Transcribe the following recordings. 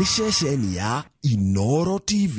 Nĩ ceceni ya Inoro TV.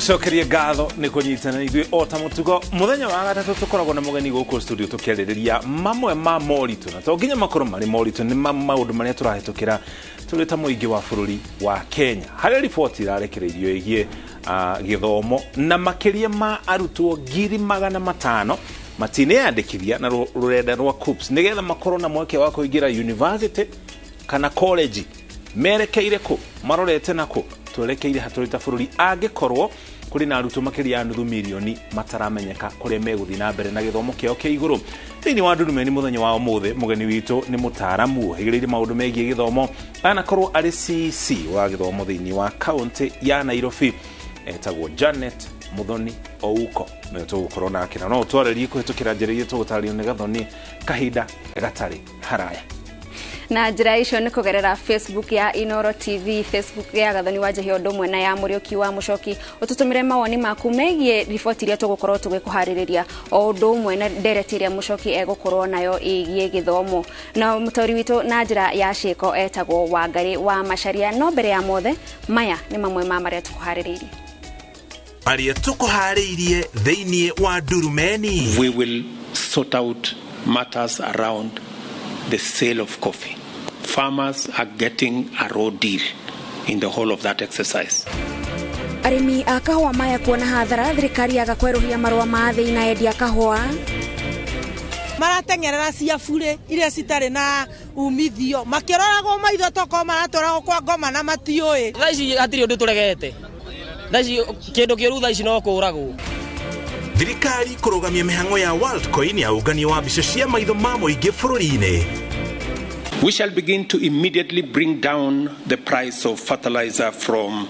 Tũcokerie ngatho nĩ kũnyitana ithuĩ o ta mũtugo mũthenya wa gatatũ tũkoragwo na mũgeni gũkũ studio tũkĩarĩrĩria mamwe ma moritũ, na to nginya makorwo marĩ moritũ, nĩ maũndũ marĩa tũrahĩtũkĩra tũrĩ ta mũingĩ wa bũrũri wa Kenya. Harĩa riboti irarekereirio ĩgiĩ gĩthomo na makĩria ma arutwo 500,000 matineyandĩkithia na rũrenda rwa KUCCPS nĩgetha makorwo na mweke wa kũingĩra university kana college. Merekeire kũ, marorete na kũ, twerekeire hatũrĩ ta bũrũri angĩkorwo kũrĩ na arutwo makĩria ya 500,000 mataramenyeka kũrĩa megũthiĩ na mbere na gĩthomo kĩao kĩa igũrũ. Thĩinĩ wa Ndurumeni mũthenya wa ũmũthĩ, mũgeni witũ nĩ mũtaaramu ũhĩgĩrĩire maũndũ megiĩ gĩthomo, anakorwo arĩ CC wa gĩthomo thĩinĩ wa kaũntĩ ya Nairobi, etagwo Janet Muthoni Ouko. Nĩwe tũgũkorwo nake na no ũtwarĩrie kũhĩtũkĩra njĩra iria tũgũtarĩrio nĩ Gathoni kahinda gatarĩ haraya. Na njĩra icio nĩ kũgerera Facebook ya Inoro TV, Facebook ya Gathoni wa Njahĩ ũndũ ũmwe na ya Mũriũki wa Mũcoki. Ũtũtũmĩre mawoni maku megiĩ riboti iria tũgũkorwo tũgĩkũharĩrĩria, o ũndũ ũmwe na ndereti ĩrĩa Mũcoki egũkorwo nayo ĩgiĩ gĩthomo. Na mũtaũri witũ na njĩra ya ciĩko etagwo Wangarĩ wa Macharia. No mbere ya mothe, maya nĩ mamwe ma marĩa tũkũharĩrĩirie. Marĩa tũkũharĩirie thĩinĩ wa Ndurumeni. We will sort out matters around the sale of coffee. Farmers are getting a raw deal in the whole of that exercise. Arĩmi a kahũa maya kuona hathara, thirikari yaga kwerũhia marũa ma thĩĩ na endia kahũa. Marateng'erera cia burĩ iria citarĩ na umithio, makĩroragwo maitho tokorwo maratwaragwo kwa ngoma na matiũĩ. Thaa ici hatirĩ ũndũ tũregete, thaa ici kĩndũ kĩũru thaa ici no kũragwo. Thirikari kũrũgamia mĩhang'o ya Worldcoin ya ũngania wa mbica cia maitho ma mũingĩ bũrũri-inĩ. We shall begin to immediately bring down the price of fertilizer from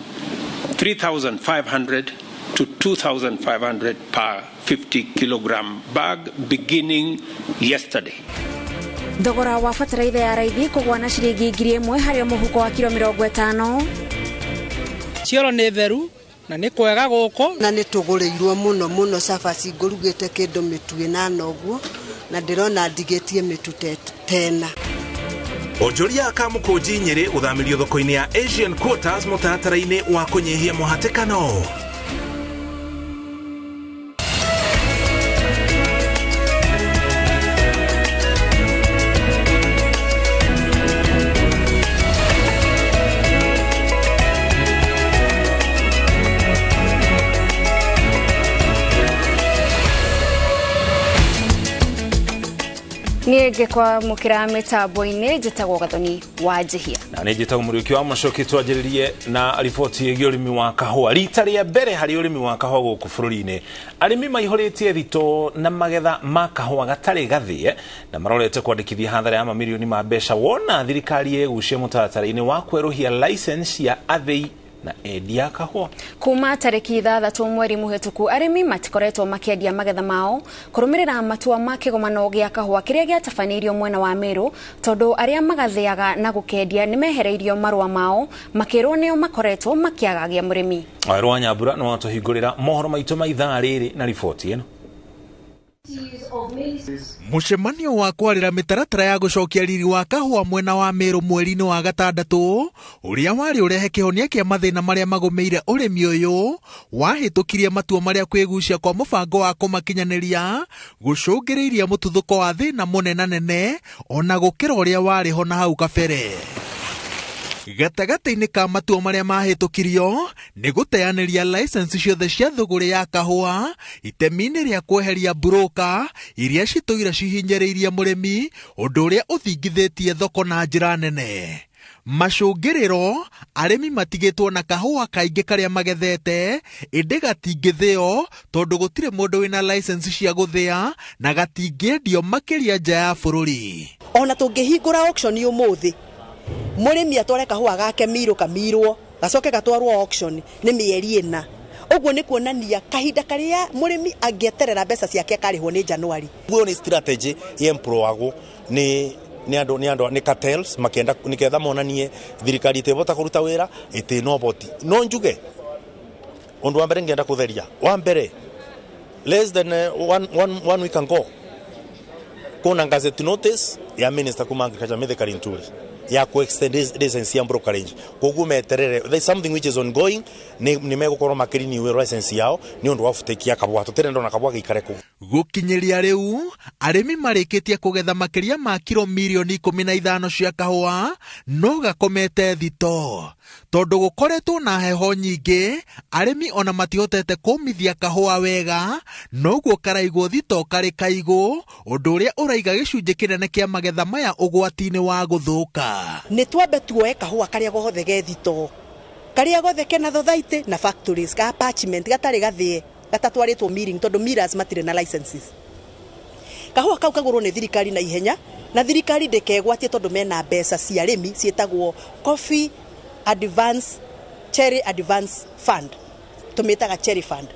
3,500 to 2,500 per 50 kilogram bag beginning yesterday. Thogora wa bataraitha ya raithi kũgũa na ciringi 1,000 harĩ mũhuko wa kiro 50. Cioro nĩ theru na nĩ kwega gũkũ. Na nĩ tũgũrĩirwo mũno mũno cabaci, ngũrugĩte kĩndũ mĩtu ĩnana ũguo na ndĩrona ndigĩtie mĩtu tena. Onjoria a Kamũkũnji Nyĩrĩ gũthamĩrio thoko-inĩ ya Asian Quotas mũtaratara-inĩ wa kũnyihia mũhatĩkano. Niĩ ngĩkwamũkĩra mĩtambo-inĩ njĩtagwo Gathoni wa Njihia. Na nĩ njĩtagwo Mũriũki wa Mũcoki. Twanjĩrĩrie na riboti ĩgiĩ ũrĩmi wa kahũa. Rita rĩa mbere harĩ ũrĩmi wa kahũa gũkũ bũrũri-inĩ, arĩmi maihũrĩtie thitoo na magetha ma kahũa gatarĩ gathĩe na marorete kwandĩkithia hathara ya mamirioni ma mbeca wona thirikari ĩgucie mũtaratara-inĩ wa kwerũhia license ya athĩi na endia kahũa. Kuma tarĩki 6 mweri mũhĩtũku, arĩmi matikoretwo makĩendia magetha mao kũrũmĩrĩra matua ma kĩgomano gĩa kahũa kĩrĩa gĩatabanĩirio mwena wa Meru, tondũ arĩa magathĩaga na gũkendia nĩ mehereirio marũa mao makĩrwo nĩo makoretwo makĩagagia mũrĩmi. Waweru wa Nyambura nĩ watũhingũrĩra mohoro maitũ ma ithaa rĩrĩ na riboti ĩno. Mũcemanio wa kwarĩra mĩtaratara ya gũcokia riri wa kahũa mwena wa Meru mweri-inĩ wa gatandatũ ũrĩa warĩ ũrehe kĩhonia kĩa mathĩna marĩa magũmĩire ũrĩmi ũyũ wahĩtũkirie matua marĩa kwĩgucia kwa mũbango wa kũmakinyanĩria gũcũngĩrĩirie mũtuthũko wa thĩna mũnenanene ona gũkĩra ũrĩa warĩ ho na hau kabere. Gatagatĩ-inĩ ka matua marĩa mahĩtũkirio nĩ gũteanĩria license ciothe cia thũgũrĩ ya kahũa itemi-inĩ rĩa kweheria broker iria citũire cihinyĩrĩirie mũrĩmi, ũndũ ũrĩa ũthingithĩtie thoko na njĩra nene. Macũngĩrĩro arĩmi matigĩtwo na kahũa kaingĩ karĩa magethete ĩndĩ gatingĩthĩo tondũ gũtirĩ mũndũ wĩna license cia gũthĩa na gatingĩendio makĩria nja ya bũrũri. Ona tũngĩhingũra auction ũmũthĩ mũrĩmi atware kahũa gake mirũ kamirwo gacoke gatwarwo auction nĩ mĩeri 4. Ũguo nĩ kuonania kahinda karĩa mũrĩmi angĩeterera mbeca ciake akarĩhwo nĩ Januari. Guo nĩ strategy yemploagwo nĩ andũ nĩ cartels makĩenda nĩgetha monanie thirikari ĩtĩbota kũruta wĩra ĩtĩ no boti. No njuge ũndũ wa mbere ngĩenda kũtheria wa mbere less than one week ago kuna gazette notice ya minister kuma agriculture Mithika Linturi ya ku extend license ya brokerage koguo meterere there is something which is ongoing ni megukorwo makirini license yao ni undu wa futekia kabwa tutirenda ona kabwa giikare ku. Gũkinyĩria rĩu arĩmi marĩkĩtie kũgetha makĩria ma kiro mirioni 15 cia kahũa no gakomete thito tondũ gũkoretwo na heho nyingĩ. Arĩmi ona matihotete kũmithia kahũa wega noguo karaigwo thito karĩ kaigũ, ũndũ ũrĩa ũraiga gĩcunjĩ kĩnene kĩa magetha maya ũgwati-inĩ wa gũthũka. Nĩ twambe tuoe kahũa karĩa gothe ge thito, karĩa gothe kena thothaitĩ na factories ka parchment gatarĩ gathĩe gatatwarĩtwo milling tondũ millers matirĩ na licenses. Kahũa kau kagũrwo nĩ thirikari na ihenya na thirikari ndĩkegwatie tondũ mena mbeca cia arĩmi ciĩtagwo Coffee Advance Cherry Advance Fund, tũmĩtaga Cherry Fund,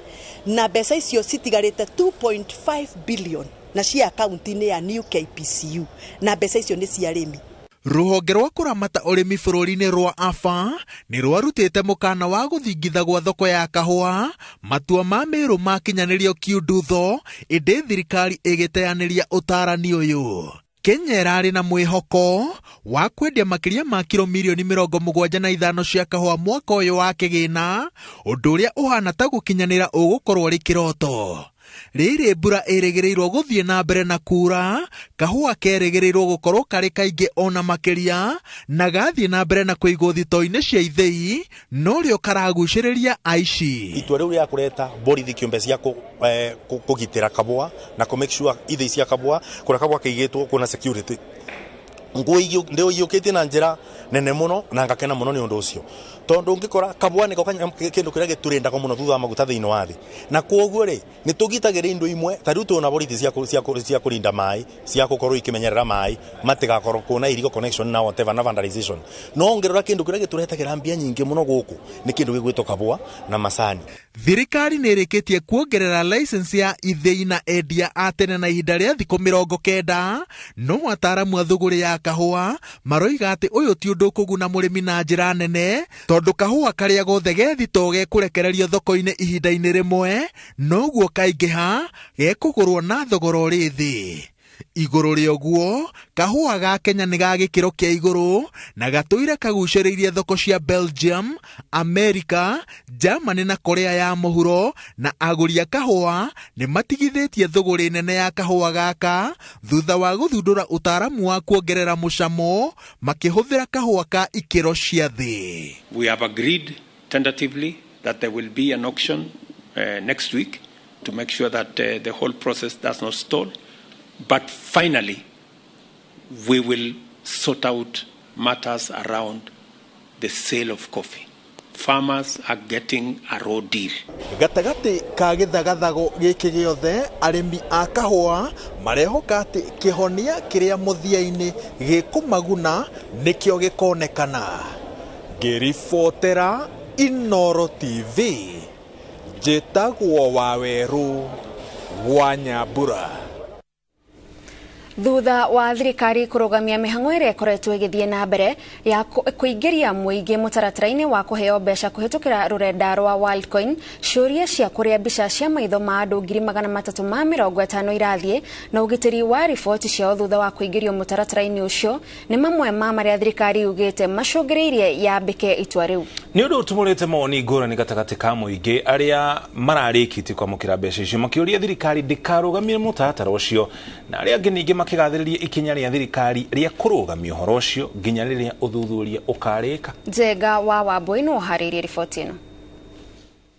na mbeca icio citigarĩte 2.5 billion na cia akaunti-inĩ ya New KPCU na mbeca icio nĩ cia arĩmi. Rũhonge rwa kũramata ũrĩmi bũrũri-inĩ rwa AFA nĩ rwarutĩte mũkana wa gũthingitha gwa thoko ya kahũa matua ma Mĩrũ makinyanĩrio kiundutho ĩndĩ thirikari ĩgĩteanĩria ũtarani ũyũ. Kenya ĩrarĩ na mwĩhoko wa kwendia makĩria ma kiro mirioni 75 cia kahũa mwaka ũyũ wa kĩgĩna, ũndũ ũrĩa ũhana ta gũkinyanĩra ũgũkorwo rĩ kĩroto. Rĩrĩ mbura ĩrĩgĩrĩirwo gũthiĩ na mbere na kura, kahũa kerĩgĩrĩirwo gũkorwo karĩ kaingĩ ona makĩria na gathiĩ na mbere na kũigwo thito-inĩ cia ithĩi norĩo karagucĩrĩria aici. Itua rĩu rĩa kũreta borithi kĩũmbe cia kũgitĩra kabwa na kũ make sure ithĩi cia kabwa kũrĩa kabwa kaigĩtwo kuna security ndĩũiyũkĩtie na njĩra nene mũno na ngakena mũno nĩ ũndũ ũcio tondũ ũngĩkora kabwa nĩko kĩndũ kĩrĩa gĩtũrĩndagwo mũno thutha wa maguta thĩinĩ wa thĩ na kwoguo rĩ nĩ tũgitagĩra indo imwe ta rĩu twĩna borithi cia kũrinda maĩ cia gũkorwo ikĩmenyerera maĩ matigakorwo kuona illegal connection na whatever na vandalization. No ũngĩrora kĩndũ kĩrĩa gĩtũretagĩra mbia nyingĩ mũno gũkũ nĩ kĩndũ gĩgwĩtwo kabwa na macani. Thirikari nĩ ĩrĩkĩtie kuongerera license ya ithĩi na endia a tene na ihinda rĩa thikũ 90, no ataaramu a thũgũrĩ ya kahũa maroiga atĩ ũyũ ti ũndũ ũkũguna mũrĩmi na njĩra nene tondũ kahũa karĩa gothe ge thito gekũrekererio thoko-inĩ ihinda-inĩ rĩmwe noguo kaingĩha gekũgũrwo na thogora ũrĩ thĩ. Igũrũ rĩa ũguo kahũa ga Kenya nĩ ga gĩkĩro kĩa igũrũ na gatũire kagucĩrĩirie thoko cia Belgium, America, Germany na Korea ya mũhuro, na agũri a kahũa nĩ matigithĩtie thũgũrĩ nene ya kahũa gaka thutha wa gũthundũra ũtaaramu wa kuongerera mũcamo makĩhũthĩra kahũa ka ikĩro cia thĩ. We have agreed tentatively that there will be an auction next week to make sure that the whole process does not stall. But finally, we will sort out matters around the sale of coffee. Farmers are getting a raw deal. Gatagatĩ ka gĩthagathago gĩkĩ gĩothe arĩmi a kahũa marehoka atĩ kĩhonia kĩrĩa mũthia-inĩ gĩkũmaguna nĩkĩo gĩkonekana. Ngĩribotera Inooro TV, njĩtagwo Wawerũ wa Nyambura. Thutha wa thirikari kũrũgamia mĩhang'o ĩrĩa ĩkoretwo ĩgĩthiĩ na mbere ya kũingĩria mũingĩ mũtaratara-inĩ wa kũheo mbeca kũhĩtũkĩra rũrenda rwa Worldcoin, ciũria cia kũrĩa mbica cia maitho ma andũ 350 irathiĩ na ũgitĩri wa riboti ciao thutha wa kũingĩrio mũtaratara-inĩ ũcio nĩ mamwe ma marĩa thirikari yugĩte macũngĩrĩirie yambĩke itua rĩu. Nĩ ũndũ ũtumũrĩte mawoni ngũrani gatagatĩ ka mũingĩ arĩa mararĩkĩtie kwamũkĩra mbeca icio makĩũria thirikari ndĩkarũgamie mũtaratara ũcio na arĩa angĩ ningĩ makĩgathĩrĩria ikinya rĩa thirikari rĩa kũrũgamia ũhoro ũcio nginya rĩrĩa ũthuthuria ũkarĩka. Njenga wa Wambui no ũharĩirie riboti ĩno.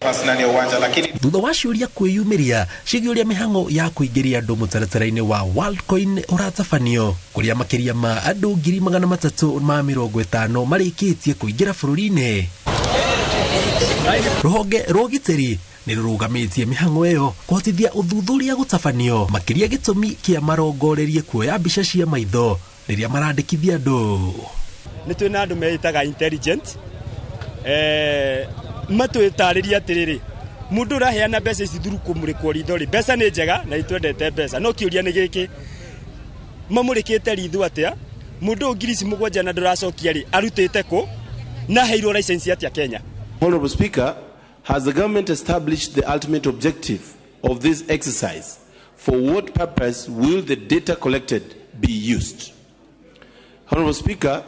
Thutha wa ciũria kwĩyumĩria ciĩgiĩ ũrĩa mĩhang'o ya kũingĩria andũ mũtaratara-inĩ wa Worldcoin ũratabanio, kũrĩa makĩria ma andũ 350,000 marĩkĩtie kũingĩra bũrũri-inĩ. Rũhonge rwa ũgitĩri nĩ rũrũgamĩtie mĩhang'o ĩyo kũhotithia ũthuthuria gũtabanio, makĩria gĩtũmi kĩa marongorerie kuoya mbica cia maitho rĩrĩa marandĩkithia andũ. Nĩ twĩna andũ meĩtaga intelligent, matwĩtarĩria atĩrĩrĩ, mũndũ ũraheana mbeca ici thuru kũmũrĩkwo ritho rĩ, mbeca nĩ njega na itwendete mbeca, no kĩũria nĩ gĩkĩ, mamũrĩkĩte ritho atĩa? Mũndũ ũyũ 7,000 na ndũracokia rĩ, arutĩte kũ na heirwo license atĩa Kenya? Honorable Speaker, has the government established the ultimate objective of this exercise? For what purpose will the data collected be used? Honorable Speaker,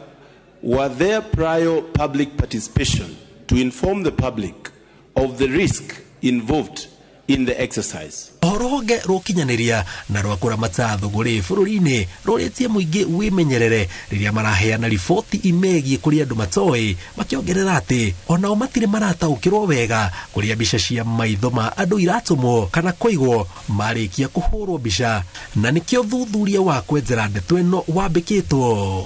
were there prior public participation to inform the public of the risk involved in the exercise? Rũhonge rũkinyanĩria na rwa kũramata thũgũrĩ bũrũri-inĩ rũrĩtie mũingĩ wĩmenyerere rĩrĩa maraheana riboti imegiĩ kũrĩ andũ matoĩ, makĩongerera atĩ onao matirĩ marataũkĩrwo wega kũrĩa mbica cia maitho ma andũ iratũmwo kana kũigwo marĩkia kũhũrwo mbica, na nĩkĩo thuthuria wa kwenjera ndeto ĩno wambĩkĩtwo.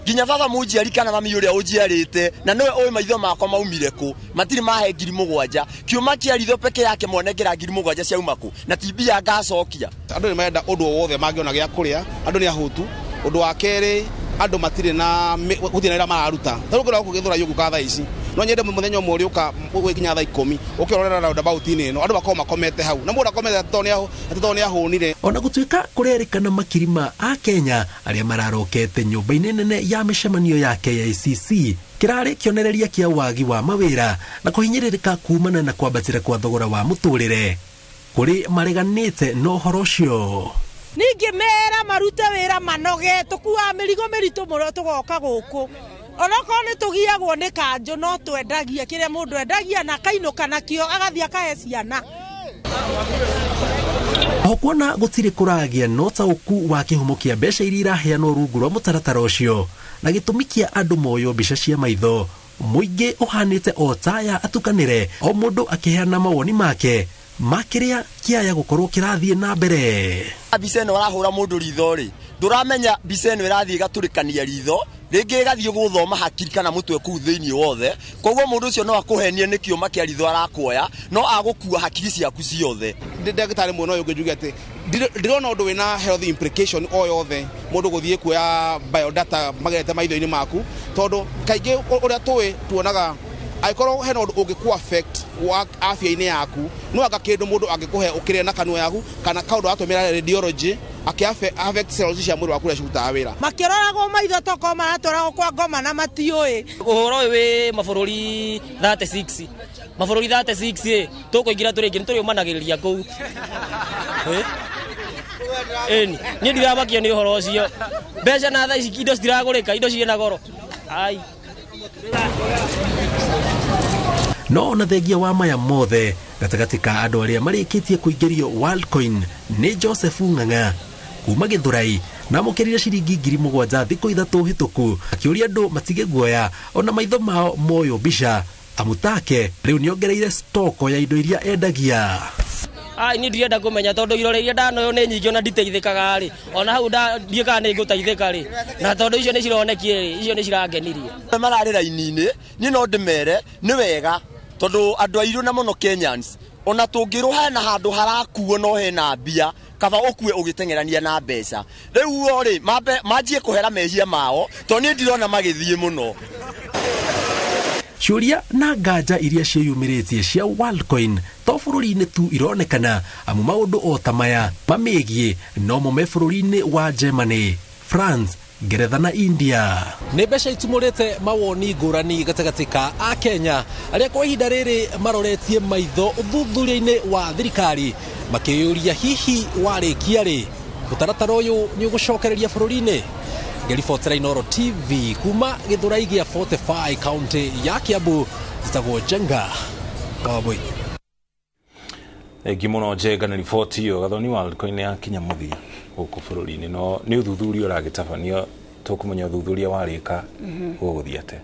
Nginya baba mũnjiari kana mami ũrĩa ũnjiarĩte na nĩwe ũĩ maitho makwa maumire kũ, matirĩ mahe 7,000. Kĩũma kĩa ritho peke yake mwanengera 7,000 ciauma kũ na ti mbia ngacokia. Andũ nĩ marenda ũndũ o wothe mangĩona gĩa kũrĩa, andũ nĩ ahũtu. Ũndũ wa kerĩ, andũ matirĩ na gũtirĩ na wĩra mararuta. Ta rĩu ngĩrora gũkũ Gĩthũrai ũguo thaa ici, no nyende mũthenya ũmwe ũrĩũka ũgĩkinya thaa 10 ũkĩrorera roundabout-inĩ ĩno, andũ makorwo makomete hau, na mũndũ akomete atĩ tondũ nĩ ahũnire. Ona gũtuĩka kũrerĩkana makiri ma Akenya arĩa mararokete nyũmba-inĩ nene ya mĩcemanio ya KICC kĩrarĩ kĩonereria kĩa wagi wa mawĩra na kũhinyĩrĩrĩka kumana na kwambatĩra kwa thogora wa mũtũrĩre, kũrĩ mareganĩte na ũhoro ũcio. Ningĩ mera marute wĩra manoge, tũkuaga mĩrigo mĩritũ mũno tũgoka gũkũ, onokorwo nĩ tũgiagwo nĩ kanjũ no twendagia kĩrĩa mũndũ endagia na akainũka nakĩo agathiĩ akahe ciana. O kuona gũtirĩ kũragĩa na ũtaũku wa kĩhumo kĩa mbeca iria iraheanwo rungu rwa mũtaratara ũcio na gĩtũmi kĩa andũ moywo mbica cia maitho, mũingĩ ũhanĩte o taya atukanĩre, o mũndũ akĩheana mawoni make ma kĩrĩa kĩaya gũkorwo kĩrathiĩ na mbere. Mbica ĩno ũrahũra mũndũ ritho rĩ, ndũramenya mbica ĩno ĩrathiĩ ĩgatũrĩkania ritho, rĩngĩ ĩgathiĩ gũthoma hakiri kana mũtwe kũu thĩinĩ wothe, koguo mũndũ ũcio no akũhenie nĩ kĩũma kĩa ritho arakuoya, no agũkua hakiri ciaku ciothe. Ndĩ ndagĩtarĩ mwena ũyũ ũngĩ njuge atĩ ndĩrona ũndũ wĩna health implication o yothe mũndũ gũthiĩ kuoya biodata magerete maitho-inĩ maku, tondũ kaingĩ ũrĩa tũĩ tuonaga angĩkorwo hena ũndũ ũngĩkũ affect wa afya-inĩ yaku, no anga kĩndũ mũndũ angĩkũhe ũkĩrĩe na kanua yaku kana kaũndũ atũmĩra radiology akĩ affect cells cia mwĩrĩ waku ũrĩa cirutaga wĩra. Makĩroragwo maitho tokorwo maratwaragwo kwa ngoma na matiũĩ. Ũhoro ũyũ wĩ mabũrũri 36, mabũrũri 36 ĩ, tũkũingĩra tũrĩ aingĩ, nĩtũrĩũmanagĩrĩria kũu. Ĩni, niĩ ndiramakio nĩ ũhoro ũcio. Mbeca na thaa ici indo citiragũrĩka, indo ciĩna goro. Ai. No ona thengia wa maya mothe gatagatĩ ka andũ arĩa marĩkĩtie kũingĩrio Worldcoin nĩ Joseph Ng'ang'a kuma Gĩthũrai, na amũkĩrire ciringi 7,000 thikũ 3 hĩtũku, akĩũria andũ matige guoya ona maitho mao moywo mbica amutake rĩu nĩongereire stoko ya indo iria endagia. Ai, niĩ ndirenda kũmenya tondũ irore iria ndanoyo nĩ nyingĩ ona nditeithĩkaga rĩ, ona hau ndiĩ kana nĩ ngũteithĩka rĩ, na tondũ icio nĩ cironekire rĩ, icio nĩ cirangenirie. Mararĩ raini-inĩ, niĩ no ndĩmere nĩ wega tondũ andũ airũ na mũno Kenyans ona tũngĩrwo hena handũ harakuo no hena mbia, kaba ũkue ũgĩteng'erania na mbeca. Rĩu o rĩ, manjie kũhera mehia mao tondũ niĩ ndirona magĩthiĩ mũno. Ciũria na nganja iria ciĩyumĩrĩtie cia Worldcoin to bũrũri-inĩ tu ironekana, amu maũndũ o ta maya mamĩgiĩ no mo me bũrũri-inĩ wa Germany, France, Ngeretha na India. Nĩ mbeca itumũrĩte mawoni ngũrani gatagatĩ ka Akenya arĩa kwa ihinda rĩrĩ maroretie maitho ũthuthuria-inĩ wa thirikari makĩyũria hihi warĩkia rĩ mũtaratara ũyũ nĩ ũgũcokereria bũrũri-inĩ. Ngĩribotera Inooro TV kuma Gĩthũrai gĩa 45 kaunti ya Kiambu, njĩtagwo Njenga Wambui. Thengi mũno Njenga nĩ riboti ĩyo. Gathoni Worldcoin yakinya mũthia gũkũ bũrũri-inĩ, no nĩ ũthuthuria ũragĩtabanio Tũkũmenya ũthuthuria warĩka gũgũthiĩ atĩa.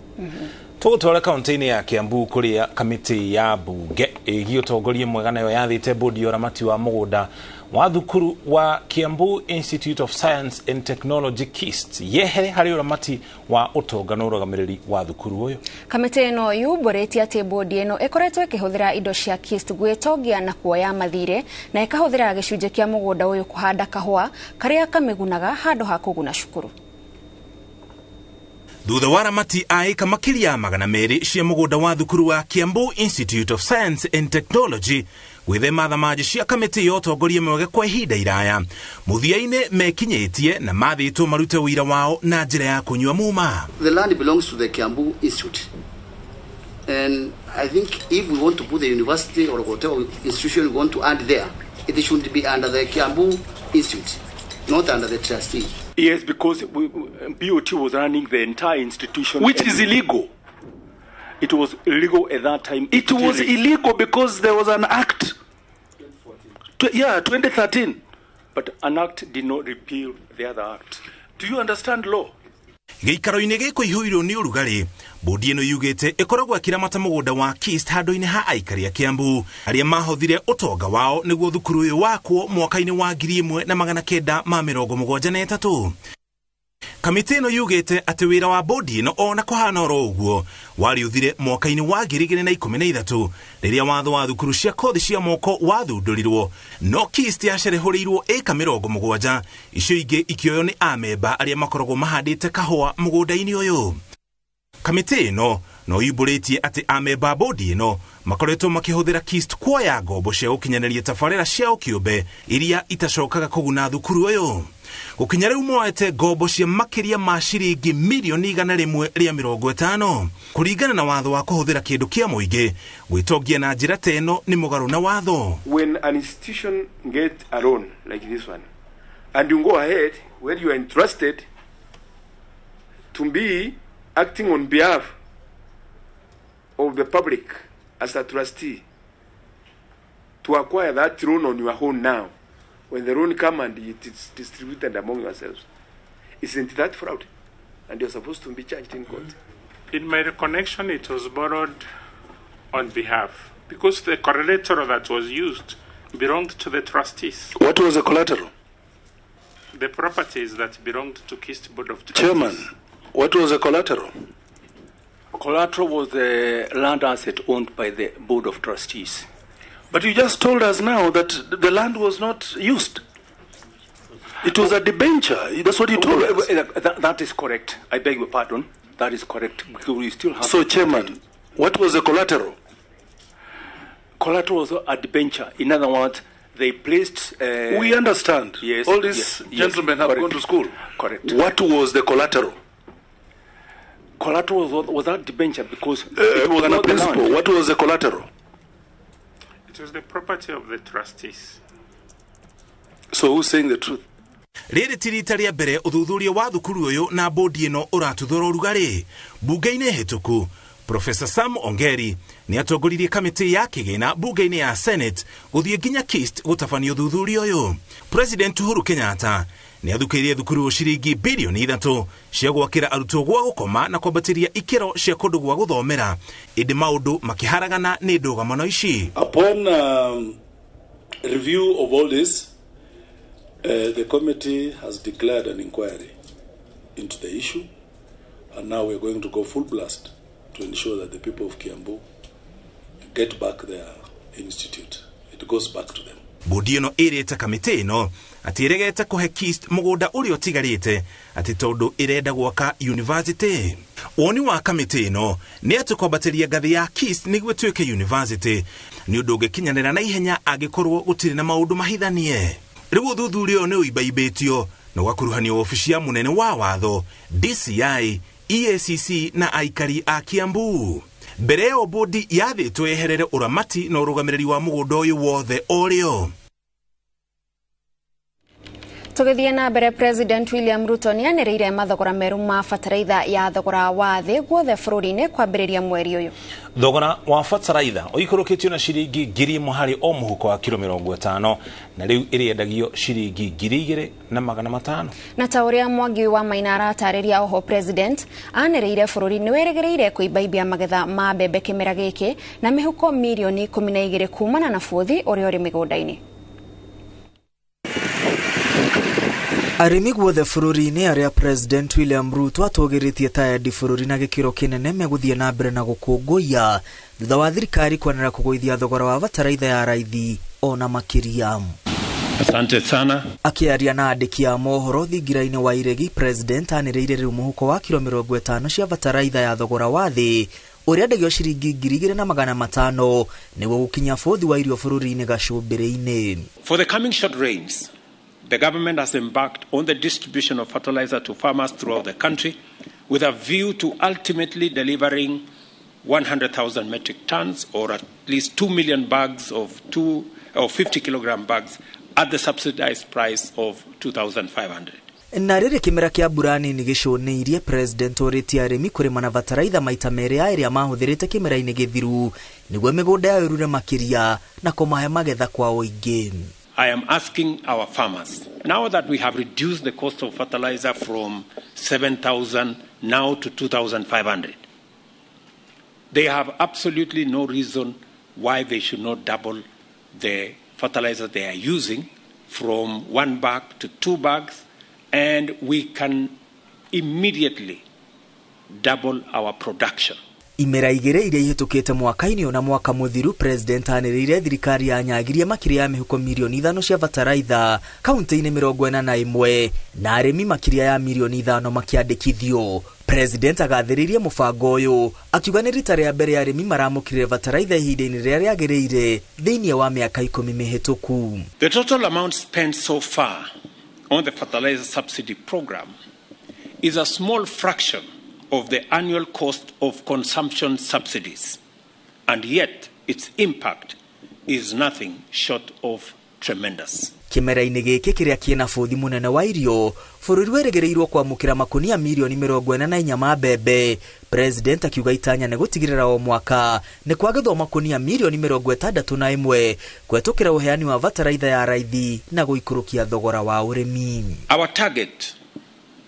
Tũgũtwara kaunti-inĩ ya Kiambu kũrĩa kamĩtĩ ya mbunge ĩgiĩ ũtongoria mwega nayo yathĩte bodi ya ũramati wa mũgũnda wa thukuru wa Kiambu Institute of Science and Technology KIST yehere harĩ ũramati wa ũtonga na ũrũgamĩrĩri wa thukuru ũyũ. Kamĩtĩ ĩno yumbũrĩtie atĩ bodi ĩno ĩkoretwo ĩkĩhũthĩra indo cia KIST gwĩtongia na kuoya mathirĩ na ĩkahũthĩra gĩcunjĩ kĩa mũgũnda ũyũ kũhanda kahũa karĩa kamĩgunaga handũ ha kũguna cukuru. Thutha wa aramati a ĩka makĩria 200 cia mũgũnda wa thukuru wa Kiambu Institute of Science and Technology gwĩthema thamanji cia kamĩtĩ ya ũtongoria mwega kwa ihinda iraya, mũthia-inĩ mekinyĩtie na mathĩtwo marute ũira wao na njĩra ya kũnyua muma. The land belongs to the Kiambu Institute, and I think if we want to put the university or whatever institution we want to add there, it should be under the Kiambu Institute, not under the trustee. Yes, because BOT was running the entire institution. Which is illegal. It was illegal at that time. It was illegal because there was an act. 2013. But an act did not repeal the other act. Do you understand law? Gĩikaro-inĩ gĩkũ ihũirwo nĩ ũrugarĩ, bodi ĩno yugĩte ĩkoragwo ĩkĩramata mũgũnda wa KIST handũ-inĩ ha aikari a Kiambu arĩa mahothire ũtonga wao nĩguo thukuru ũyũ wakwo mwaka-inĩ wa 1973. Kamĩtĩ ĩno yugĩte atĩ wĩra wa bodi ĩno ona kũhana oro ũguo warĩũthire mwaka-inĩ wa 2013 rĩrĩa watho wa thukuru cia kothi cia moko wathundũrirwo, no KIST yacerehũrĩirwo ĩka 70, icio ingĩ ikĩoywo nĩ amemba arĩa makoragwo mahandĩte kahũa mũgũnda-inĩ ũyũ. Kamĩtĩ ĩno no yumbũrĩtie atĩ amemba a bodi ĩno makoretwo makĩhũthĩra KIST kuoya ngombo cia gũkinyanĩria tabarĩra ciao kĩũmbe iria itacokaga kũguna thukuru ũyũ. Gũkinya rĩu moete ngombo cia makĩria ma ciringi mirioni 150 kũringana na watho wa kũhũthĩra kĩndũ kĩa mũingĩ gwĩtongia na njĩra ta ĩno nĩ mũgarũ na watho. When an institution gets a loan like this one and you go ahead where you are entrusted to be acting on behalf of the public as a trustee to acquire that loan on your own now, when the loan comes and it is distributed among yourselves, isn't that fraud? And you're supposed to be charged in court. In my recollection, it was borrowed on behalf, because the collateral that was used belonged to the trustees. What was the collateral? The properties that belonged to KIST Board of Trustees. Chairman, what was the collateral? Collateral was the land asset owned by the Board of Trustees. But you just told us now that the land was not used. It was a debenture. That's what you told us. That is correct. I beg your pardon. That is correct. Because we still have. So, Chairman, what was the collateral? Collateral was a debenture. In other words, they placed... we understand. Yes. All these gentlemen have correct. Gone to school. Correct. What was the collateral? Collateral was that debenture because... it was not the land. What was the collateral? It was the property of the trustees. So who's saying the truth? Rĩrĩ ti rita rĩa mbere ũthuthuria wa thukuru ũyũ na bodi ĩno ũratuthũra ũrugarĩ. Bunge-inĩ hĩtũku, Professor Sam Ongeri nĩ atongoririe kamĩtĩ ya kĩgĩna bunge-inĩ ya Senate gũthiĩ nginya KIST gũtabania ũthuthuria ũyũ. President Uhuru Kenyatta nĩ athukĩirie thukuru ciringi bilioni 3 cia gwakĩra arutwo gwa gũkoma na kwambatĩria ikĩro cia kũndũ gwa gũthomera, ĩndĩ maũndũ makĩharagana nĩ ndũgamano ici. Upon review of all this, the committee has declared an inquiry into the issue, and now we're going to go full blast to ensure that the people of Kiambu get back their institute. It goes back to them. Bodi ĩno ĩrĩte kamĩtĩ ĩno atĩ ĩregete kũhe KIST mũgũnda ũrĩa ũtigarĩte atĩ tondũ ĩrenda gwaka university. Woni wa kamĩtĩ ĩno nĩ atĩ kwambatĩria ngathĩ ya KIST nĩguo ĩtuĩke university nĩ ũndũ ũngĩkinyanĩra na ihenya angĩkorwo gũtirĩ na maũndũ mahithanie. Rĩu ũthuthuria ũyũ nĩ ũimbaimbĩtio na ũgakuruhanio wabici ya mũnene wa watho, DCI, EACC na aikari a Kiambu. Mbere ĩyo bodi yathĩtwo yeherere ũramati na ũrũgamĩrĩri wa mũgũnda ũyũ wothe o rĩo. Tũgĩthiĩ na mbere, President William Ruto nĩ anĩrĩire mathogora merũ ma bataraitha ya thogora wa thĩ guothe bũrũri-inĩ kwambĩrĩria mweri ũyũ. Thogora wa bataraitha ũikũrũkĩtio na ciringi 1,000 harĩ o mũhuko wa kiro 50 na rĩu ĩrĩendagio ciringi 2,500. Na ta ũrĩa Mwangi wa Maina aratarĩria oho, President anĩrĩire bũrũri nĩ wĩrĩgĩrĩire kũimbaimbia magetha ma mbembe kĩmera gĩkĩ na mĩhuko mirioni 12 kumana na bũthi ũrĩa ũrĩ mĩgũnda-inĩ. Arĩmi guothe bũrũri-inĩ arĩa President William Ruto atũgĩrĩtie ta endi bũrũri na gĩkĩro kĩnene megũthiĩ na mbere na gũkũngũiya thutha wa thirikari kwanĩrĩra kũgũithia thogora wa bataraitha ya raithi ona makĩria. Asante sana. Akĩaria na andĩki a mohoro thingira-inĩ wa Iregi, President anĩrĩire rĩu mũhuko wa kiro 50 cia bataraitha ya thogora wa thĩ ũrĩa endagio ciringi 2,500 nĩguo gũkinya bũthi wa irio bũrũri-inĩ gacũmbĩrĩ-inĩ. For the coming short rains, the government has embarked on the distribution of fertilizer to farmers throughout the country with a view to ultimately delivering 100,000 metric tons or at least 2 million bags of 2 or 50 kilogram bags at the subsidized price of 2,500. Na rĩrĩ kĩmera kĩa mbura nini gĩcũnĩirie, President orĩtie arĩmi kũrĩma na bataraitha maita merĩ ya ĩrĩa mahũthĩrĩte kĩmera-inĩ gĩthiru nĩguo mĩgũnda yao ĩrure makĩria na kũmahe magetha kwa ũingĩ. I am asking our farmers, now that we have reduced the cost of fertilizer from 7,000 now to 2,500, they have absolutely no reason why they should not double the fertilizer they are using from 1 bag to 2 bags, and we can immediately double our production. Imera igĩrĩ iria ihĩtũkĩte mwaka-inĩ na mwaka mũthiru, President anĩrĩire thirikari yanyagirie makĩria ya mĩhuko mirioni 5 cia bataraitha kaunti-inĩ 41 na arĩmi makĩria ya mirioni 5 makĩandĩkithio. President agathĩrĩirie mũbango ũyũ akiuga nĩ rita rĩa mbere arĩmi maramũkĩrire bataraitha ihinda-inĩ rĩrĩa rĩagĩrĩire thĩinĩ wa mĩaka 10 mĩhĩtũku. The total amount spent so far on the fertilizer subsidy program is a small fraction of the annual cost of consumption subsidies, and yet its impact is nothing short of tremendous. Kĩmera-inĩ gĩkĩ kĩrĩa kĩna bũthi mũnene wa irio, bũrũri werĩgĩrĩirwo kwamũkĩra makunia mirioni 44 ma mbembe. President akiuga itanya nĩ gũtigĩrĩra o mwaka nĩ kwagethwo makunia mirioni 61 kũhetũkĩra ũheani wa bataraitha ya raithi na gũikũrũkia thogora wa ũrĩmi. Our target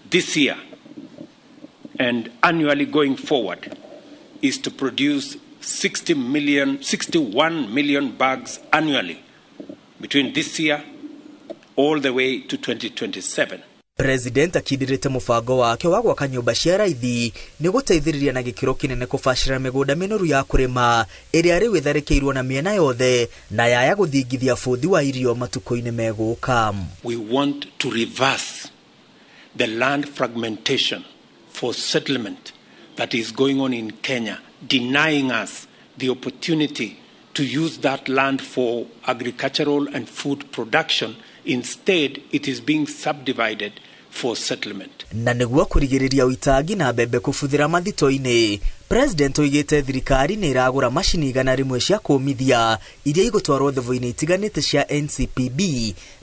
this year and annually going forward is to produce 61 million bags annually between this year all the way to 2027. President akindĩrĩte mũbango wake wa gwaka nyũmba cia raithi nĩ gũteithĩrĩria na gĩkĩro kĩnene kũbacĩra mĩgũnda mĩnoru ya kũrĩma ĩrĩa rĩu ĩtharĩkĩirwo na mĩena yothe na yaya gũthingithia bũthi wa irio matukũ-inĩ megũka. We want to reverse the land fragmentation for settlement that is going on in Kenya, denying us the opportunity to use that land for agricultural and food production. Instead, it is being subdivided for settlement. Na nĩguo kũrigĩrĩria ũitangi na mbembe kũbuthĩra mathito-inĩ, President oigĩte thirikari nĩ ĩragũra macini 100 cia kũmithia iria igũtwarwo thobo-inĩ itiganĩte cia NCPB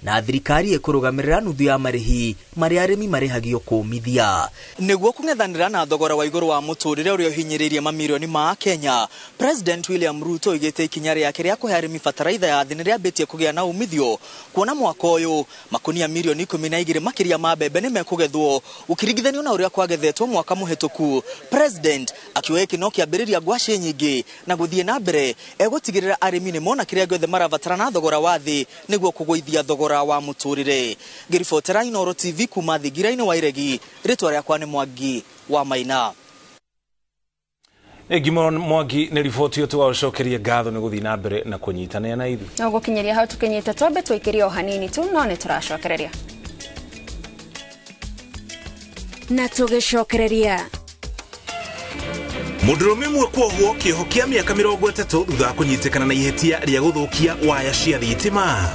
na thirikari ĩkũrũgamĩrĩra nuthu ya marĩhi marĩa arĩmi marĩhagio kũmithia. Nĩguo kũng'ethanĩra na thogora wa igũrũ wa mũtũrĩre ũrĩa ũhinyĩrĩirie mamirioni ma Kenya, President William Ruto oigĩte ikinya rĩake rĩa kũhe arĩmi bataraitha ya thĩ nĩ rĩambĩtie kũgĩa na umithio, kuona mwaka ũyũ makunia mirioni 12 makĩria ma mbembe nĩ mekũgethwo ũkĩringithanio na ũrĩa kwagethetwo mwaka mũhĩtũku. President akiuga gĩkĩ no kĩambĩrĩria ngwacĩ nyingĩ na gũthiĩ na mbere egũtigĩrĩra arĩmi nĩ mona kĩrĩa gĩothe marabatara na thogora wa thĩ nĩguo kũgũithia thogora wa mũtũrĩre. Ngĩribotera Inooro TV kuma thingira-inĩ wa Iregi, rĩtwa rĩakwa nĩ Mwangi wa Maina. Ngimo Mwangi nĩ riboti ĩyo tũgagũcokeria ngatho nĩ gũthiĩ na mbere na kũnyitanĩra na ithuĩ. No gũkinyĩria hau tũkinyĩte, twambe tũikĩrie o hanini tu no nĩ tũracokereria. Na tũgĩcokereria Mũndũrũme ũmwe kuohwo kĩoho kĩa mĩaka 30 thutha wa kũnyitĩkana na ihĩtia rĩa gũthũkia waya cia thitima.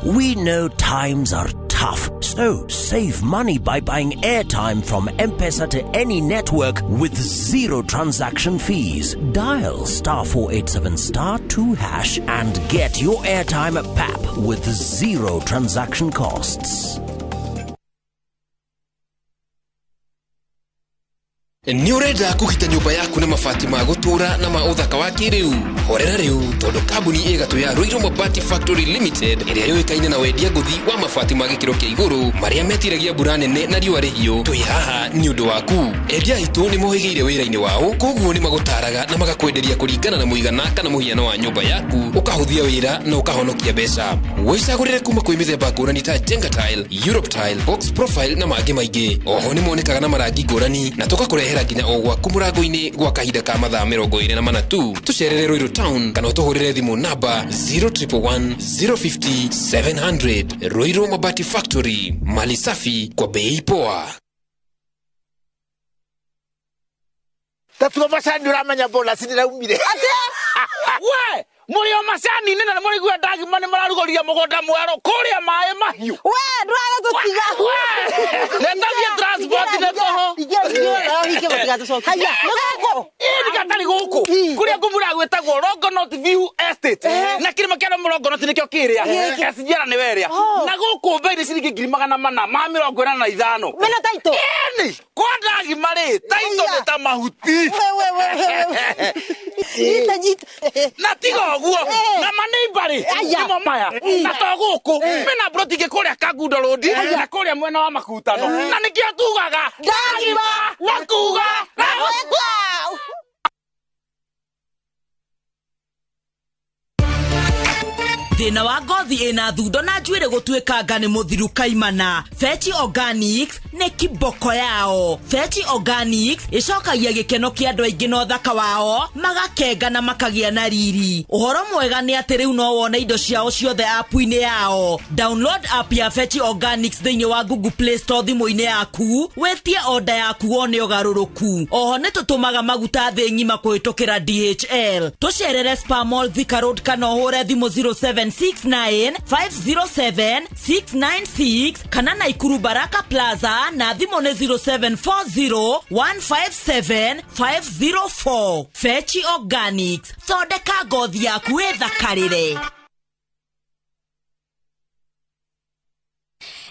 We know times are tough, so So, save money by buying airtime from M-Pesa to any network with zero transaction fees. Dial star 487 star 2 hash and get your airtime at PAP with zero transaction costs. Nĩ ũrenda kũgita nyũmba yaku na mabati ma gũtũũra na ma ũthaka wa kĩrĩu? Horera rĩu, tondũ kambuni ĩgatũ ya Ruiru Mabati Factory Limited, ĩrĩa yũĩkaine na wendia ngũthi wa mabati ma gĩkĩro kĩa igũrũ marĩa metiragia mbura nene na riũa rĩhiũ, twĩ haha nĩ ũndũ waku. Endia aitũ nĩ mohĩgĩire wĩra-inĩ wao, koguo nĩ magũtaraga na magakwenderia kũringana na mũigana kana mũhiano wa nyũmba yaku, ũkahũthia wĩra na ũkahonokia mbeca. Wĩcagũrĩre kuma kwĩ mĩthemba ngũrani ta Jenga Tile, Europe Tile, Box Profile na mangĩ maingĩ. Oho nĩ monekaga na marangi ngũrani na tũgakũrehera nginya o gwaku mũrango-inĩ gwa kahinda ka mathaa 24 tu. Tũcerere Ruiru Town kana ũtũhũrĩre thimũ namba 0111 050 700. Ruiru Mabati Factory, mali safi kwa bei poa. Tatuo macani ũramenya bonus nĩraumire. Atĩa? We, mũrĩ o macani-inĩ na nĩmũraigua ndagima nĩmararugũria mũgũnda mwerũ kũrĩa maĩ mahiũ. We, ndũragatũtiga. Netathie transport nĩ tũhũ. Haya, nĩ gũkũ. Ĩĩ gatarĩ gũkũ. Kũrĩa ngũmura gwĩtagwo Longonot View Estate. Na kĩrĩma kĩa Longonot nĩkĩo kĩrĩa. SGR nĩwe ĩrĩa. Na gũkũ bei nĩ ciringi 485,000. Mena taito. Ĩni, kwa ndagima rĩ, taito nĩ ta mahuti. Nyita, nyita. Na tiga ũguo, na maneiba rĩ, nĩmo maya. Na to gũkũ, mena broti ingĩ kũrĩa Kangundo Road, na kũrĩa mwena wa Makutano. Na nĩkĩo tugaga, ndagima na kuga na gwĩka. Thĩna wa ngothi ĩna thundo na njuĩrĩ gũtuĩkanga nĩ mũthiru kaimana. Fetch Organics nĩ kiboko yao. Fetch Organics ĩcokagia gĩkeno kĩa andũ aingĩ na ũthaka wao, magakenga na makagĩa na riri. Ũhoro mwega nĩ atĩ rĩu no wone indo ciao ciothe app-inĩ yao. Download app ya Fetch Organics thĩinĩ wa Google Play Store thimũ-inĩ yaku, wĩtie order yaku wone ũgarũrũku. Oho nĩ tũtũmaga maguta thĩ ng'ima kũhĩtũkĩra DHL. Tũcerere Spa Mall Thika Road kana ũhũre thimũ 07 69 507 696 kana Naikuru Baraka Plaza na thimũ nĩ 0740 157 504. Fetch Organics, thondeka ngothi yaku ĩthakarĩre.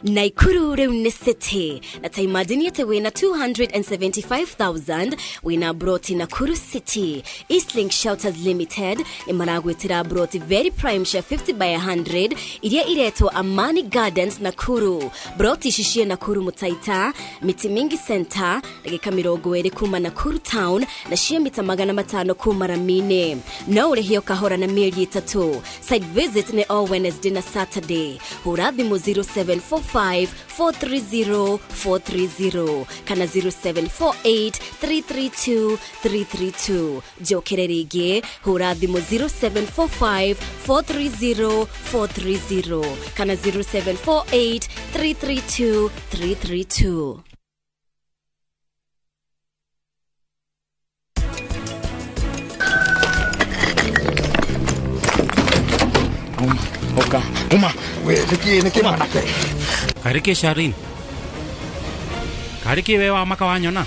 Naikuru rĩu nĩ city na ta imagine atĩ wĩna 275,000 wĩna broti Nakuru City. Eastlink Shelters Limited nĩ maragwĩtĩra broti very prime cia 50 by 100 iria iretwo Amani Gardens Nakuru. Broti ici ciĩ Nakuru Mutaita, Miti Mingi Center, ndagĩka 20 kuma Nakuru Town na ciĩ mita 500 kuma Ramine. No ũrĩhio kahora na mĩeri 3. Site visit nĩ all Wednesday na Saturday. Hũra thimũ 0745 430 430 kana 0748 332 332. Njokere rĩngĩ, hũra thimũ 0745 430 430 kana 0748 332 332. Oka, uma, we, niki manake. Kariki Sharin. Kariki we wa maka wanyona.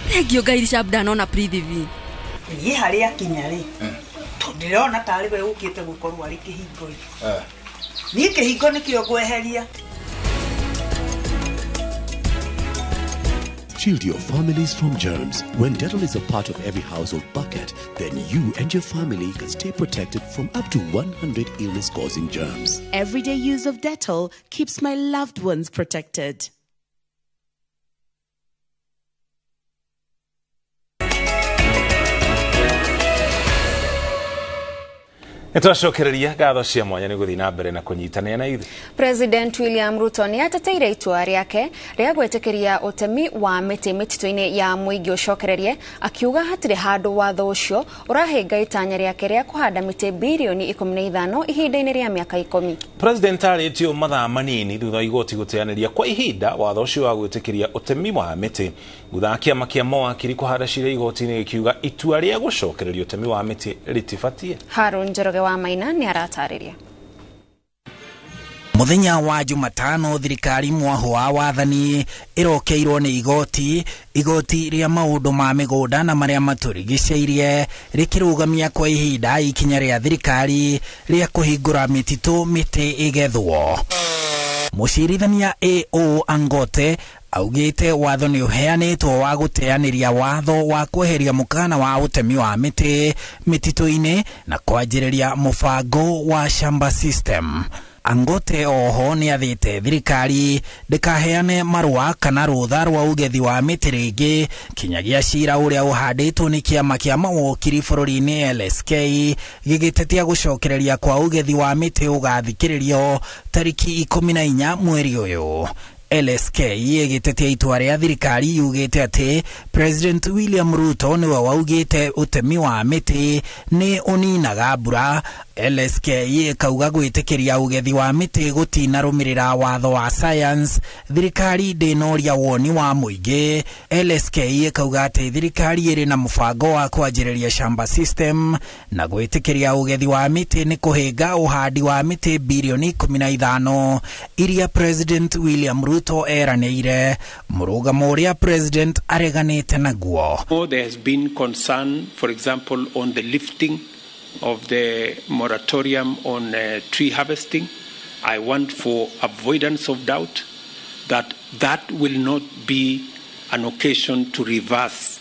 Thengio Ngai Rishab ndanona Prithvi. Niĩ harĩa akinya rĩ, ndĩrona tarĩ we ũkĩte gũkorwo arĩ kĩhingo. Niĩ kĩhingo nĩkĩo ngweheria. Shield your families from germs. When Dettol is a part of every household bucket, then you and your family can stay protected from up to 100 illness-causing germs. Everyday use of Dettol keeps my loved ones protected. Nĩtwacokereria ngatho cia mwanya nĩ gũthiĩ na mbere na kũnyitanĩra na ithuĩ. President William Ruto nĩ ateteire itua rĩake rĩa gwĩtĩkĩria ũtemi wa mĩtĩ mĩtitũ-inĩ ya mũingĩ ũcokererie, akiuga hatirĩ handũ watho ũcio ũrahĩnga itanya rĩake rĩa kũhanda mĩtĩ birioni 15 ihinda-inĩ rĩa mĩaka 10. President arĩtio mathaa manini thutha wa igoti gũteanĩria kwa ihinda watho ũcio wa gwĩtĩkĩria ũtemi wa mĩtĩ, thutha wa kĩama kĩa mawakiri kũhanda cira igoti-inĩ gĩkiuga itua rĩa gũcokereria ũtemi wa mĩtĩ rĩtibatiĩ. Harun Njoroge wa Maina nĩ aratarĩria. Muthenya wa Jumatano thirikari mwaho wa wathani irokeirwo ni igoti ria maundu ma migunda na maria maturigiceirie rikirugamia kwa ihinda ikinya ria thirikari ria kuhingura mititu miti igethwo. Mucirithania AO Angote augite watho ni uheanitwo wa guteaniria watho wa kweheria mukana wa utemi wa miti mititu-ini na kwanjiriria mubango wa shamba system. Angote oho ni athite thirikari ndikaheane marua kana rutha rwa ugethi wa miti ringi kinyagia cira uria uhanditwo ni kiama kia mawokiri bururi-ini LSK gigitetia gucokereria kwa ugethi wa miti ugathikiririo tariki 14 mweri uyu. LSK igitetia itua ria thirikari yugite ati President William Ruto niwe waugite utemi wa miti ni uninaga mbura. LSK ikauga gwitikiria ugethi wa miti gutinarumirira watho wa science, thirikari ndinoria woni wa muingi. LSK ikauga ati thirikari iri na mubango wa kwanjiriria shamba system na gwitikiria ugethi wa miti ni kuhinga uhandi wa miti bilioni 15 iria President William Ruto eranĩire, mũrũgamo ũrĩa President areganĩte naguo. There has been concern, for example, on the lifting of the moratorium on tree harvesting. I want, for avoidance of doubt, that that will not be an occasion to reverse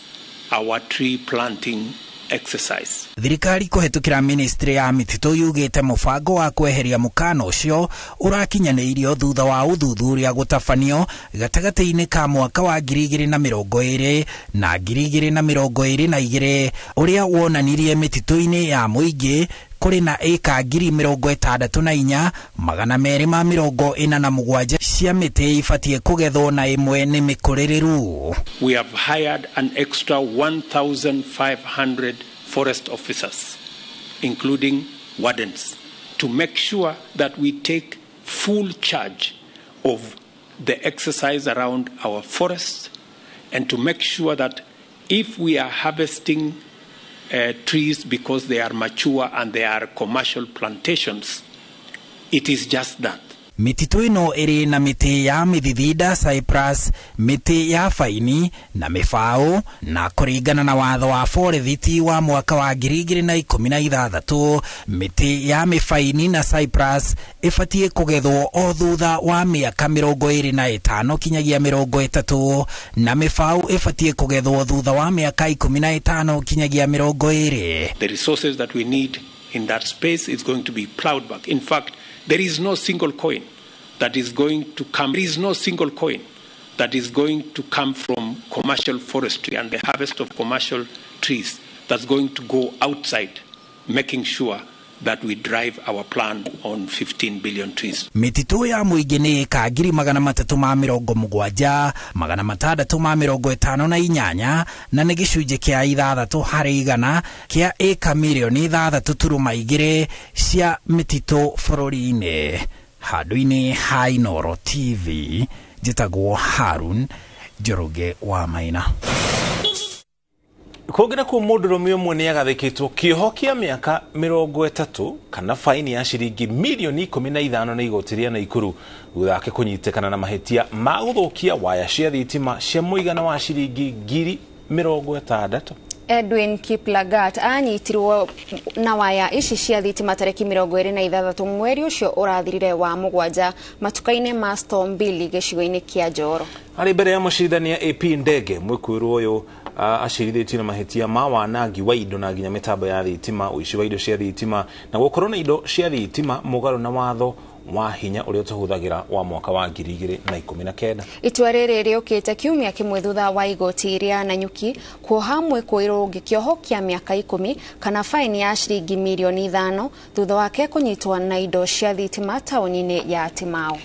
our tree planting exercise. Thirikari kũhetũkĩra ministry ya mĩtitũ yugĩte mũbango wa kweheria mũkana ũcio ũrakinyanĩirio thutha wa ũthuthuria gũtabanio gatagatĩ-inĩ ka mwaka wa 2020 na 2022 ũrĩa wonanirie mĩtitũ-inĩ ya mũingĩ kũrĩ na ĩka 64,247 cia mĩtĩ ibatiĩ kũgethwo na ĩmwe nĩ mĩkũrĩrĩru. We have hired an extra 1,500 forest officers, including wardens, to make sure that we take full charge of the exercise around our forests, and to make sure that if we are harvesting trees because they are mature and they are commercial plantations, it is just that. Mĩtitũ ĩno ĩrĩ na mĩtĩ ya mĩthithinda cypress, mĩtĩ ya faini na mĩbaũ, na kũringana na watho wa forethiti wa mwaka wa 2016 mĩtĩ ya mĩbaini na cypress ĩbatiĩ kũgethwo o thutha wa mĩaka 25 kinyagia 30 na mĩbaũ ĩbatiĩ kũgethwo thutha wa mĩaka 15 kinyagia 20. The resources that we need in that space is going to be plowed back. In fact, there is no single coin that is going to come. There is no single coin that is going to come from commercial forestry and the harvest of commercial trees that's going to go outside, making sure that we drive our plan on 15 billion trees. Mĩtitũ ya mũingĩ nĩ ĩka 370, 658 na nĩ gĩcunjĩ kĩa 6 harĩ igana kĩa ĩka mirioni 6.2 cia mĩtitũ bũrũri-inĩ. Handũ-inĩ ha Inooro TV, njĩtagwo Harun Njoroge wa Maina. Kũngĩ nakuo mũndũrũme ũmwe nĩ agathĩkĩtwo kĩoho kĩa mĩaka 30 kana faini ya ciringi milioni 15 nĩ igoti rĩa Naikuru thutha wake kũnyitĩkana na mahĩtia ma gũthũkia waya cia thitima cia mũigana wa ciringi 60,000. Edwin Kiplagat anyitirwo na waya ici cia thitima tariki 26 mweri ucio urathirire wa mugwanja matuka-inĩ ma Storm Mbili gĩcigo-inĩ kĩa Njoro. Arĩ mbere ya mũcirithania AP Ndege mwĩkuĩrwo ũyũ acirithĩtio na mahĩtia ma wanangi wa indo na nginya mĩtambo ya thitima, ũici wa indo cia thitima na gũkorwo na indo cia thitima mũgarũ na watho wa hinya ũrĩa tũhũthagĩra wa mwaka wa 2019. Itua rĩrĩ rĩũkĩte kiumia kĩmwe thutha wa igoti rĩa Nanyuki kuoha mwĩkũĩrwo ũngĩ kĩoho kĩa mĩaka 10 kana faini ya ciringi milioni 5 thutha wake kũnyitwo na indo cia thitima taũni-inĩ ya Timau.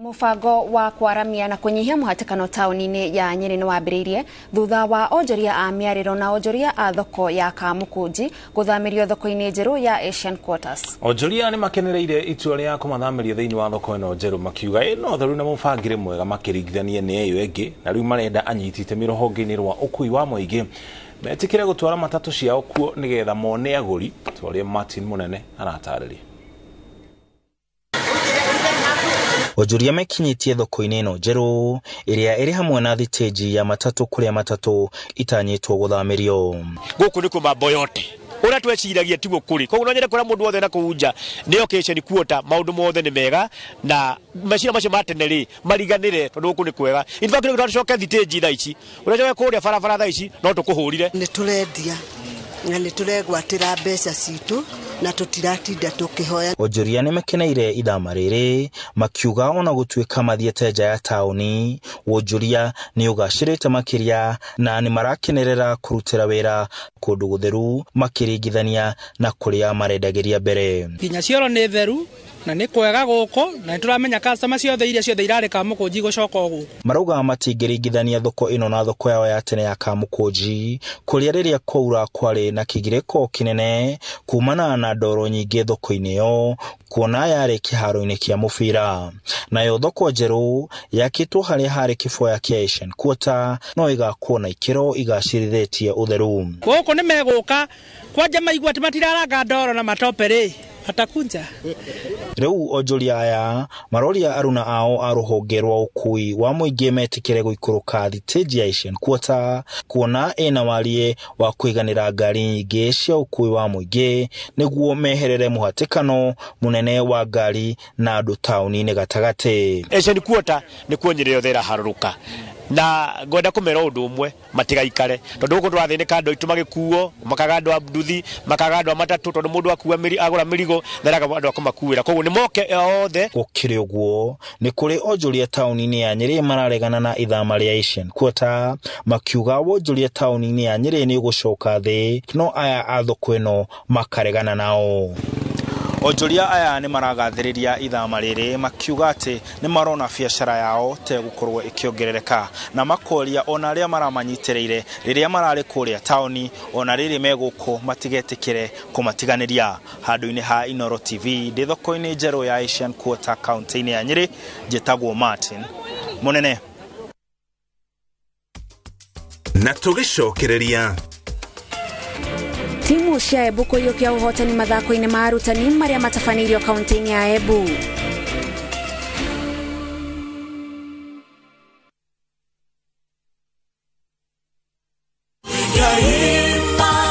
Mũbango wa kwaramia na kũnyihia mũhatĩkano taũni-inĩ ya Nyeri nĩ wambĩrĩirie thutha wa onjoria a mĩarĩro na onjoria a thoko ya Kamukunji gũthamĩrio thoko-inĩ njerũ ya Asian Quarters. Onjoria nĩ makenereire itua rĩa kũmathamĩria thĩinĩ wa thoko ĩno njerũ makiuga ĩno theru na mũbangĩre mwega makĩringithania nĩ ĩyo ĩngĩ, na rĩu marenda anyiti itemi rũhonge-inĩ rwa ũkui wa mũingĩ Metĩkĩre gũtwara matatũ ciao kuo nĩgetha mone agũri, ta ũrĩa Martin Mũnene aratarĩria. Onjoria mekinyĩtie thoko-inĩ ĩno njerũ ĩrĩa ĩrĩ hamwe na thitĩnji ya matatũ kũrĩa matatũ itanyĩtwo gũthamĩrio. Gũkũ nĩ mambo yote ũrĩa tweciragia tiguo kũrĩ, koguo no nyende kwĩra mũndũ wothe na kũu nja nĩ occasion kuota maũndũ mothe nĩ mega na meciria macio ma tene rĩ mariganĩre, tondũ gũkũ nĩ kwega. In fact, rĩu tũcoke thitĩnji thaa ici, ũrĩa kũrĩa barabara thaa ici no tũkũhũrire. Nĩ tũrendia na nĩ tũregwatĩra mbeca citũ na tũtiratinda tũkĩhoya. Onjoria nĩ makeneire ithama rĩrĩ makiuga ona gũtuĩka mathiĩte nja ya taũni, wonjoria nĩ ũgacĩrĩte makĩria na nĩ marakenerera kũrutĩra wĩra kũndũ gũtheru makĩringithania na kũrĩa marendagĩria mbere. Nginya cioro nĩ theru na nĩ kwega gũkũ na nĩ tũramenya customer ciothe iria ciothe irarĩ Kamũkũnji gũcoka o gũkũ. Marauga matingĩringithania thoko ĩno na thoko yao ya tene ya Kamũkũnji kũrĩa rĩrĩa kwaura kwarĩ na kĩgirĩko kĩnene kumana na ndoro nyingĩ thoko-inĩ ĩyo kuona yarĩ kĩharo-inĩ kĩa mũbira. Nayo thoko njerũ yakĩtwo harĩa harĩ kĩboya kĩa Asian Quarter no ĩgakwo na ikĩro igacĩrithĩtie ũtheru. Gũkũ nĩ megũka kwanja maigua atĩ matiraranga ndoro na matope rĩ atakunja. Rĩu onjoria aya maroria aruna ao a rũhonge rwa ũkui wa mũingĩ metĩkĩre gũikũrũka thitĩnji ya Asian Quarter kuona ĩna wariĩ wa kũiganĩra ngari nyingĩ cia ũkui wa mũingĩ nĩguo meherere mũhatĩkano mũnene wa ngari na andũ taũni-inĩ gatagatĩ. Asian Quarter nĩkuo Nyĩrĩ yothe ĩraharũrũka na ngwenda kũmera ũndũ ũmwe matigaikare, tondũ gũkũ tũrathĩnĩka andũ aitũ magĩkuo, makaga andũ a nduthi, makaga andũ a matatũ, tondũ mũndũ akua agũra mĩrigo nĩaraga andũ a kũmakuĩra, koguo nĩ moke othe. Gũkĩrĩ ũguo nĩ kũrĩ onjoria taũni-inĩ ya Nyĩrĩ mararegana na ithama rĩa Asian Quarter makiuga wonjoria taũni-inĩ ya Nyĩrĩ nĩ ũgũcoka thĩ, no aya a thoko ĩno makaregana nao. Onjoria aya nĩ maragathĩrĩria ithama rĩrĩ makiuga atĩ nĩ marona biacara yao te gũkorwo ĩkĩongerereka na makoria ona arĩa maramanyitĩrĩire rĩrĩa mararĩ kũrĩa taũni ona rĩrĩ megũkũ matigetĩkĩre kũmatiganĩria. Handũ-inĩ ha Inooro TV ndĩ thoko-inĩ njerũ ya Asian Quarter kaunti-inĩ ya Nyĩrĩ, njĩtagwo Martin Mũnene. Na tũgĩcokereria Timu cia Embu kũiyũkia ũhotani mathako-inĩ ma arutani marĩa matabanĩirio kaunti-inĩ ya Embu.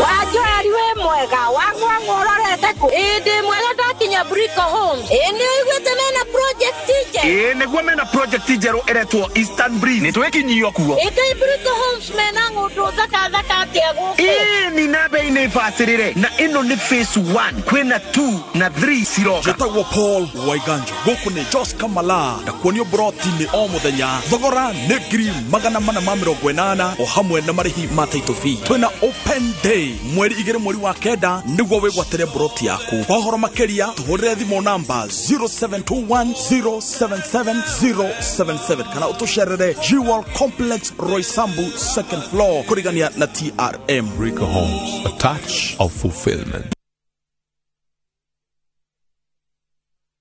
Wanjoeri wĩ mwega wang'wang'wa ũrorete kũ? Ĩĩ ndĩ mwega ndakinya Brico Homes. Ĩĩ nĩ ũiguĩte mena project njerũ? Ĩĩ nĩguo mena project njerũ ĩretwo Eastern Breeze. Nĩ twĩkinyio kuo. Ĩ kaĩ Brico Homes mena ng'ũndũ thaka thaka atĩa gũkũ? Ĩĩ ni na bei nĩ bacĩrĩre na ĩno nĩ phase 1 kwĩna 2 na 3 ciroka. Njĩtagwo Paul Waiganjo, gũkũ nĩ Jos Kamala na kuonio broti nĩ o mũthenya, thogora nĩ 480,000 o hamwe na marĩhi ma title fee. Twĩna open day mweri 2 mweri wa 9 nĩguo wĩgwatĩre broti yaku. Kwa ũhoro makĩria tũhũrĩre thimũ namba 0721077077 kana ũtũcerere Jewel Complex Roysambu second floor kũrigania na TRM. Brico Homes, a touch of fulfillment.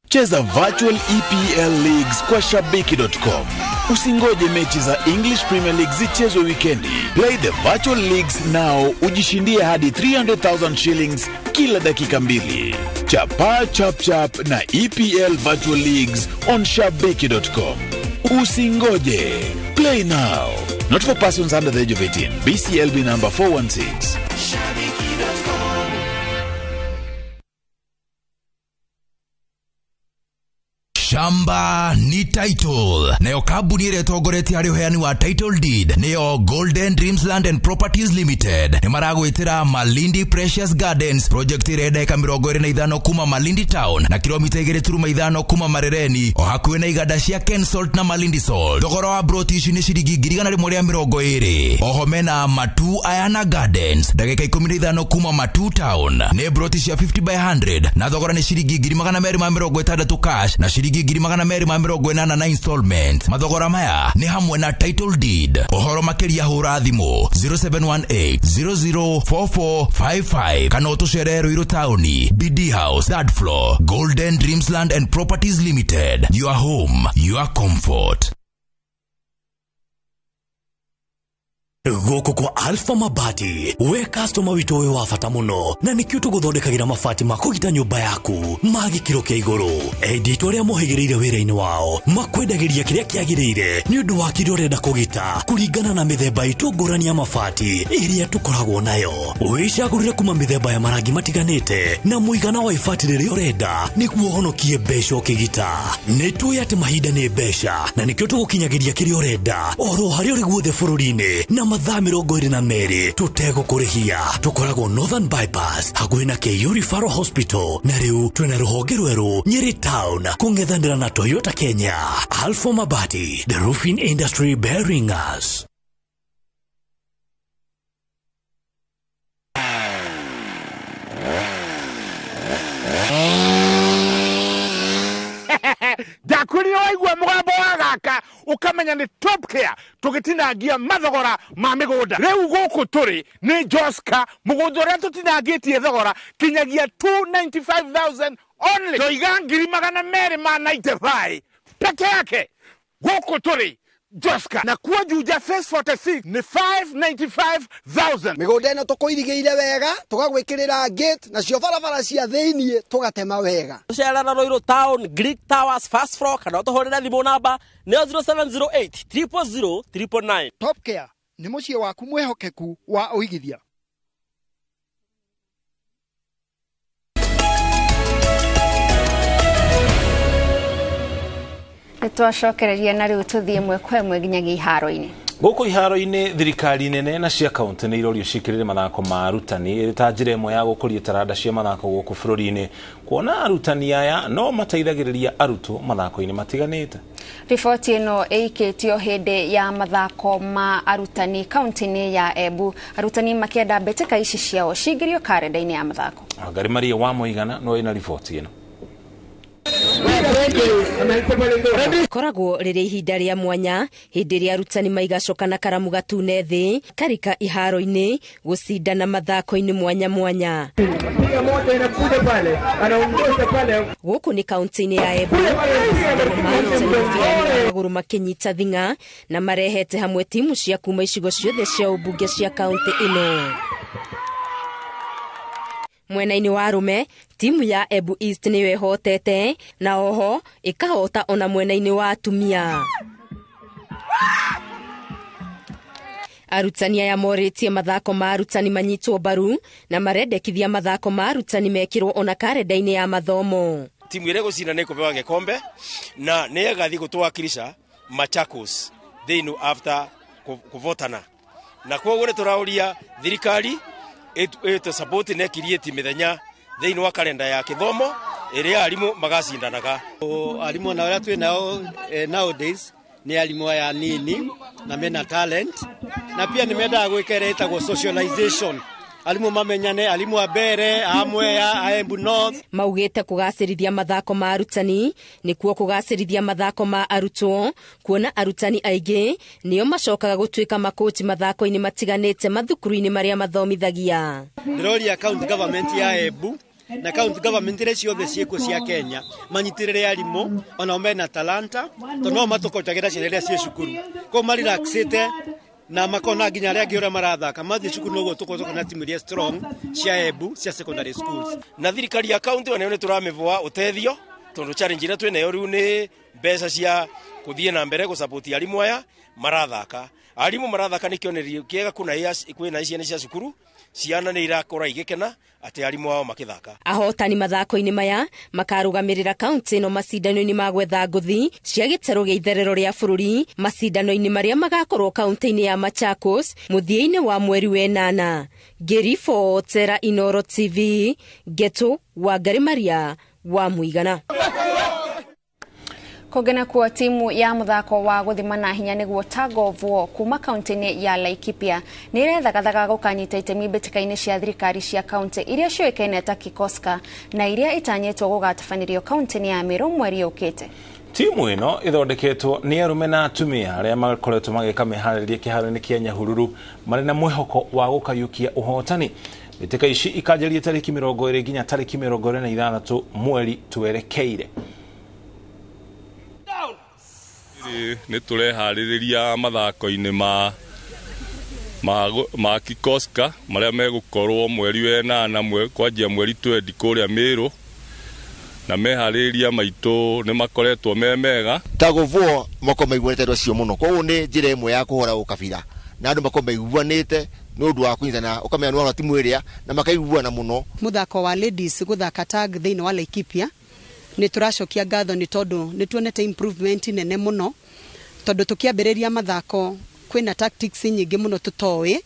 Cheza virtual EPL Leagues kwa Shabiki.com. Usingoje mechi za English Premier League zichezwe wikendi. Play the virtual leagues now, ujishindie hadi 300,000 shillings kila dakika 2. Chapa chap chap na EPL Virtual Leagues on Shabiki.com. Usingoje. Play now. Not for persons under the age of 18. BCLB number 416. Shabiki.com. Shamba ni title. Nayo kambuni ĩrĩa ĩtongoretie harĩ ũheani wa title deed nĩyo Golden Dreams Land and Properties Limited. Nĩ maragwĩtĩra Malindi Precious Gardens project ĩrĩa ndagĩka 25 kuma Malindi Town na kilomita 2.5 kuma Marereni o hakuhĩ na iganda cia Kensalt na Malindi Salt. Thogora wa broti ici nĩ ciringi 120,000. Oho mena Matu Ayana Gardens ndagĩka 15 kuma Matu Town nĩ broti cia 50 by 100 na thogora nĩ ciringi 260,000 cash na ciringi 280 na installment. Mathogora maya nĩ hamwe na title deed. Ũhoro makĩria hũra thimũ 0718 004455 kana ũtũcerere Ruiru Taũni, BD House, third floor, Golden Dreams Land and Properties Limited. Your home, your comfort. Gũkũ kwa Alpha Mabati, we customer witũ wĩ wa bata mũno, na nĩkĩo tũgũthondekagĩra mabati ma kũgita nyũmba yaku ma gĩkĩro kĩa igũrũ. Enditũ arĩa mohĩgĩrĩire wĩra-inĩ wao makwendagĩria kĩrĩa kĩagĩrĩire nĩ ũndũ wa kĩrĩa ũrenda kũgita kũringana na mĩthemba itũ ngũrani ya mabati ĩrĩa tũkoragwo nayo. Wĩcagũrĩre kuma mĩthemba ya marangi matiganĩte na mũigana wa ibati rĩrĩa ũrenda nĩguo ũhonokie mbeca ũkĩgita. Nĩ tũĩ atĩ mahinda nĩ mbeca na nĩkĩo tũgũkinyagĩria kĩrĩa ũrenda oro harĩa ũrĩ guothe bũrũri-inĩ na mathaa 22 tũtegũkũrĩhia. Tũkoragwo Northern Bypass hakuhĩ na KU Referral Hospital, na rĩu twĩna rũhonge rwerũ Nyeri Town kũng'ethanĩra na Toyota Kenya. Alpha Mabati, the roofing industry bearing us. Ndakwĩrire waigua mũgambo wa gaka ũkamenya nĩ Top Care tũgĩtinangia mathogora ma mĩgũnda. Rĩu gũkũ tũrĩ nĩ Joska, mũgũnda ũrĩa tũtinangĩtie thogora kinyagia 295,000 only. Toiga 295,000 peke yake. Gũkũ tũrĩ Joska, na kuo Juja Phase 46 nĩ 595,000. Mĩgũnda ĩno tũkũirigĩire wega, tũgagwĩkĩrĩra gate, nacio barabara cia thĩiniĩ tũgatema wega. Tũcerera Ruiru Town, Greek Towers, first floor, kana ũtũhũrĩre thimũ namba nĩyo 0708 000 999. Top Care nĩ mũciĩ waku mwĩhokeku wa ũigithia. Nĩtwacokereria na rĩu tũthiĩ ĩmwe kwa ĩmwe nginyagia iharo-inĩ. Gũkũ iharo-inĩ thirikari nene na cia kaunti nĩ irorio ciĩkĩrĩre mathako ma arutani ĩrĩ ta njĩra ĩmwe ya gũkũria taranda cia mathako gũkũ bũrũri-inĩ, kuona arutani aya no mateithagĩrĩria arutwo mathako-inĩ matiganĩte. Riboti ĩno ĩikĩtio hĩndĩ ya mathako ma arutani kaunti-inĩ ya Embu, arutani makĩenda mbĩtĩka ici ciao cingĩrio karenda-inĩ ya mathako. Wangari Maria wa Mũigana no ĩna riboti ĩno. Koragwo rĩrĩ ihinda rĩa mwanya hĩndĩ ĩrĩa arutani maigacoka na karamu gatune thĩ karika iharo-inĩ gũcindana mathako-inĩ mwanya mwanya. Gũkũ nĩ kaunti-inĩ ya Embu, magũrũ makĩnyita thing'a na marehete hamwe timu cia kuma icigo ciothe cia ũmbunge cia kaunti ĩno. Mwena-inĩ wa arũme, timu ya Embu East nĩyo ĩhotete na oho ĩkahota ona mwena-inĩ wa atumia. Arutani aya morĩtie mathako ma arutani manyitwo mbaru na marendekithia mathako ma arutani mekĩrwo ona karenda-inĩ ya mathomo. Timu ĩrĩa ĩgũcinda nĩ ĩkũheo gĩkombe na nĩ ĩgathiĩ gũtũwakilisha Machakos thĩinĩ after kũvotana, na kwoguo nĩ tũraũria thirikari ĩtũ support na create mĩthenya thĩinĩ wa kalenda ya kĩthomo ĩrĩa arimũ magacindanaga. Arimũ na arĩa twĩ nao nowadays nĩ arimũ aya nini na mena talent na pia nĩ mendaga gwĩka ĩrĩa ĩtagwo socialization, arimũ mamenyane, arimũ a Mbere, a Mwea, a Embu North. Maugĩte kũgacĩrithia mathako ma arutani nĩkuo kũgacĩrithia mathako ma arutwo, kuona arutani aingĩ nĩo macokaga gũtuĩka makochi mathako-inĩ matiganĩte mathukuru-inĩ marĩa mathomithagia. Ndĩroria county government ya Embu na county government iria ciothe ciĩkuo cia Kenya manyitĩrĩre arimũ onao mena talanta tondũ no matũkochagĩra ciana iria ciĩ cukuru, koguo marelaxĩte na makona nginya arĩa angĩ ũrĩa marathaka mathiĩ cukuru noguo tũkorwo na timu iria strong cia Embu cia secondary schools. Na thirikari ya county onayo nĩ tũramĩvoa ũteithio tondũ challenge ĩrĩa twĩnayo rĩu nĩ mbeca cia kũthiĩ na mbere gũsupport arimũ aya marathaka. Arimũ marathaka nĩ kĩonereria kĩega kwĩna ciana cia cukuru, ciana nĩ irakũra igĩkena atĩ arimũ ao makĩthaka. Ahotani mathako-inĩ maya makarũgamĩrĩra kaunti ĩno macindano-inĩ ma gwetha ngũthi cia gĩtarũ gĩa itherero rĩa bũrũri macindano-inĩ marĩa magakorwo kaunti-inĩ ya Machakos mũthia-inĩ wa mweri wa ĩnana. Ngĩribotera Inooro TV, Ngetu Wangari Maria wa Mũigana. Kũngĩ kuo timu ya mũthako wa gũthimana hinya nĩguo Tug of War kuma kaunti-inĩ ya Laikipia nĩ ĩrethagathaga gũkanyita itemi mbĩtĩka-inĩ cia thirikari cia kaunti iria ciũĩkaine ta Kikoska na iria itanyĩtwo gũgatabanĩrio kaunti-inĩ ya Meru mweri ũkĩte. Timu ĩno ĩthondeketwo nĩ arũme na atumia arĩa makoretwo magĩka mĩharĩrĩria kĩharo-inĩ kĩa Nyahururu marĩ na mwĩhoko wa gũkayũkia ũhotani. Mbĩtĩka ici ikanjĩrĩria tarĩki 20 nginya tarĩki 26 mweri twerekeire. Nĩ tũreharĩrĩria mathako-inĩ Ma Kikoska marĩa megũkorwo mweri wa 8 kwanjia mweri 20 kũrĩa Meru na meharĩria maitũ nĩ makoretwo me mega. Tagũvwo moko maiguanĩte andũ acio mũno, koguo nĩ njĩra ĩmwe ya kũhora ũkabira na andũ makorwo maiguanĩte nĩ ũndũ wa kũnyitana, ũkamenya nĩ wahora timu ĩrĩa na makaiguana mũno. Mũthako wa ladies gũthaka tag thĩinĩ wa Laikipia nĩ tũracokia ngatho nĩ tondũ nĩ tuonete improvement nene mũno, tondũ tũkĩambĩrĩria mathako kwĩna tactics nyingĩ mũno tũtoĩ,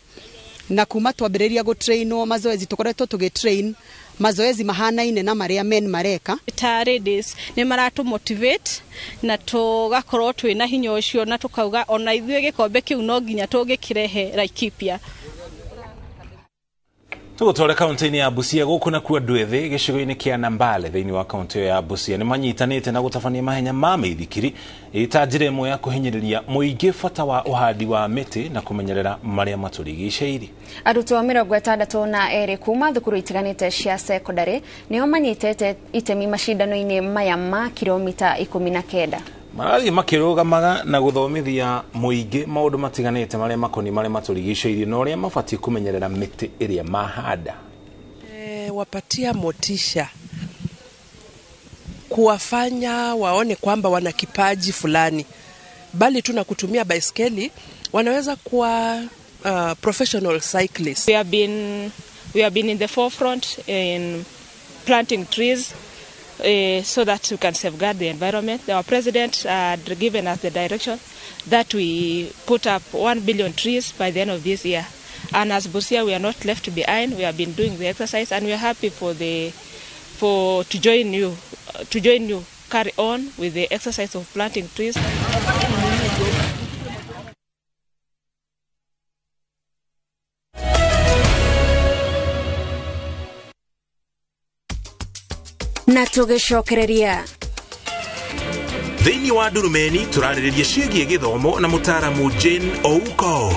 na kuma twambĩrĩria gũtrainwo mazoezi tũkoretwo tũgĩtrain mazoezi mahanaine na marĩa men mareka. Ta ladies nĩ maratũ motivate na tũgakorwo twĩna hinya ũcio na tũkauga ona ithuĩ gĩkombe kĩu no nginya tũngĩkĩrehe Laikipia. Tũgũtware kaunti-inĩ ya Busia gũkũ nakuo andũ ethĩ gĩcigo-inĩ kĩa Nambale thĩinĩ wa kaunti ĩyo ya Busia nĩ manyitanĩte na gũtabania mahenya ma mĩithikiri ĩta njĩra ĩmwe ya kũhinyĩrĩria mũingĩ bata wa ũhandi wa mĩtĩ na kũmenyerera marĩa matũrigicĩirie. Arutwo 62 kuma thukuru itiganĩte cia secondary nĩo manyitĩte itemi macindano-inĩ maya ma kilomita 19. Marathiĩ makĩrũgamaga na gũthomithia mũingĩ maũndũ matiganĩte marĩa makoniĩ marĩa matũrigicĩirie na ũrĩa mabatiĩ kũmenyerera mĩtĩ ĩrĩa mahanda. Wapatia motisha, kuwafanya waone kwamba wana kipaji fulani, bali tu na kutumia baiskeli wanaweza kuwa professional cyclists. We have been in the forefront in planting trees so that we can safeguard the environment. Our president had given us the direction that we put up 1 billion trees by the end of this year. And as Busia, we are not left behind. We have been doing the exercise, and we are happy to join you, carry on with the exercise of planting trees. Na tũgĩcokereria thĩinĩ wa Ndurumeni tũrarĩrĩria ciĩgiĩ gĩthomo na mũtaaramu Jane Ouko.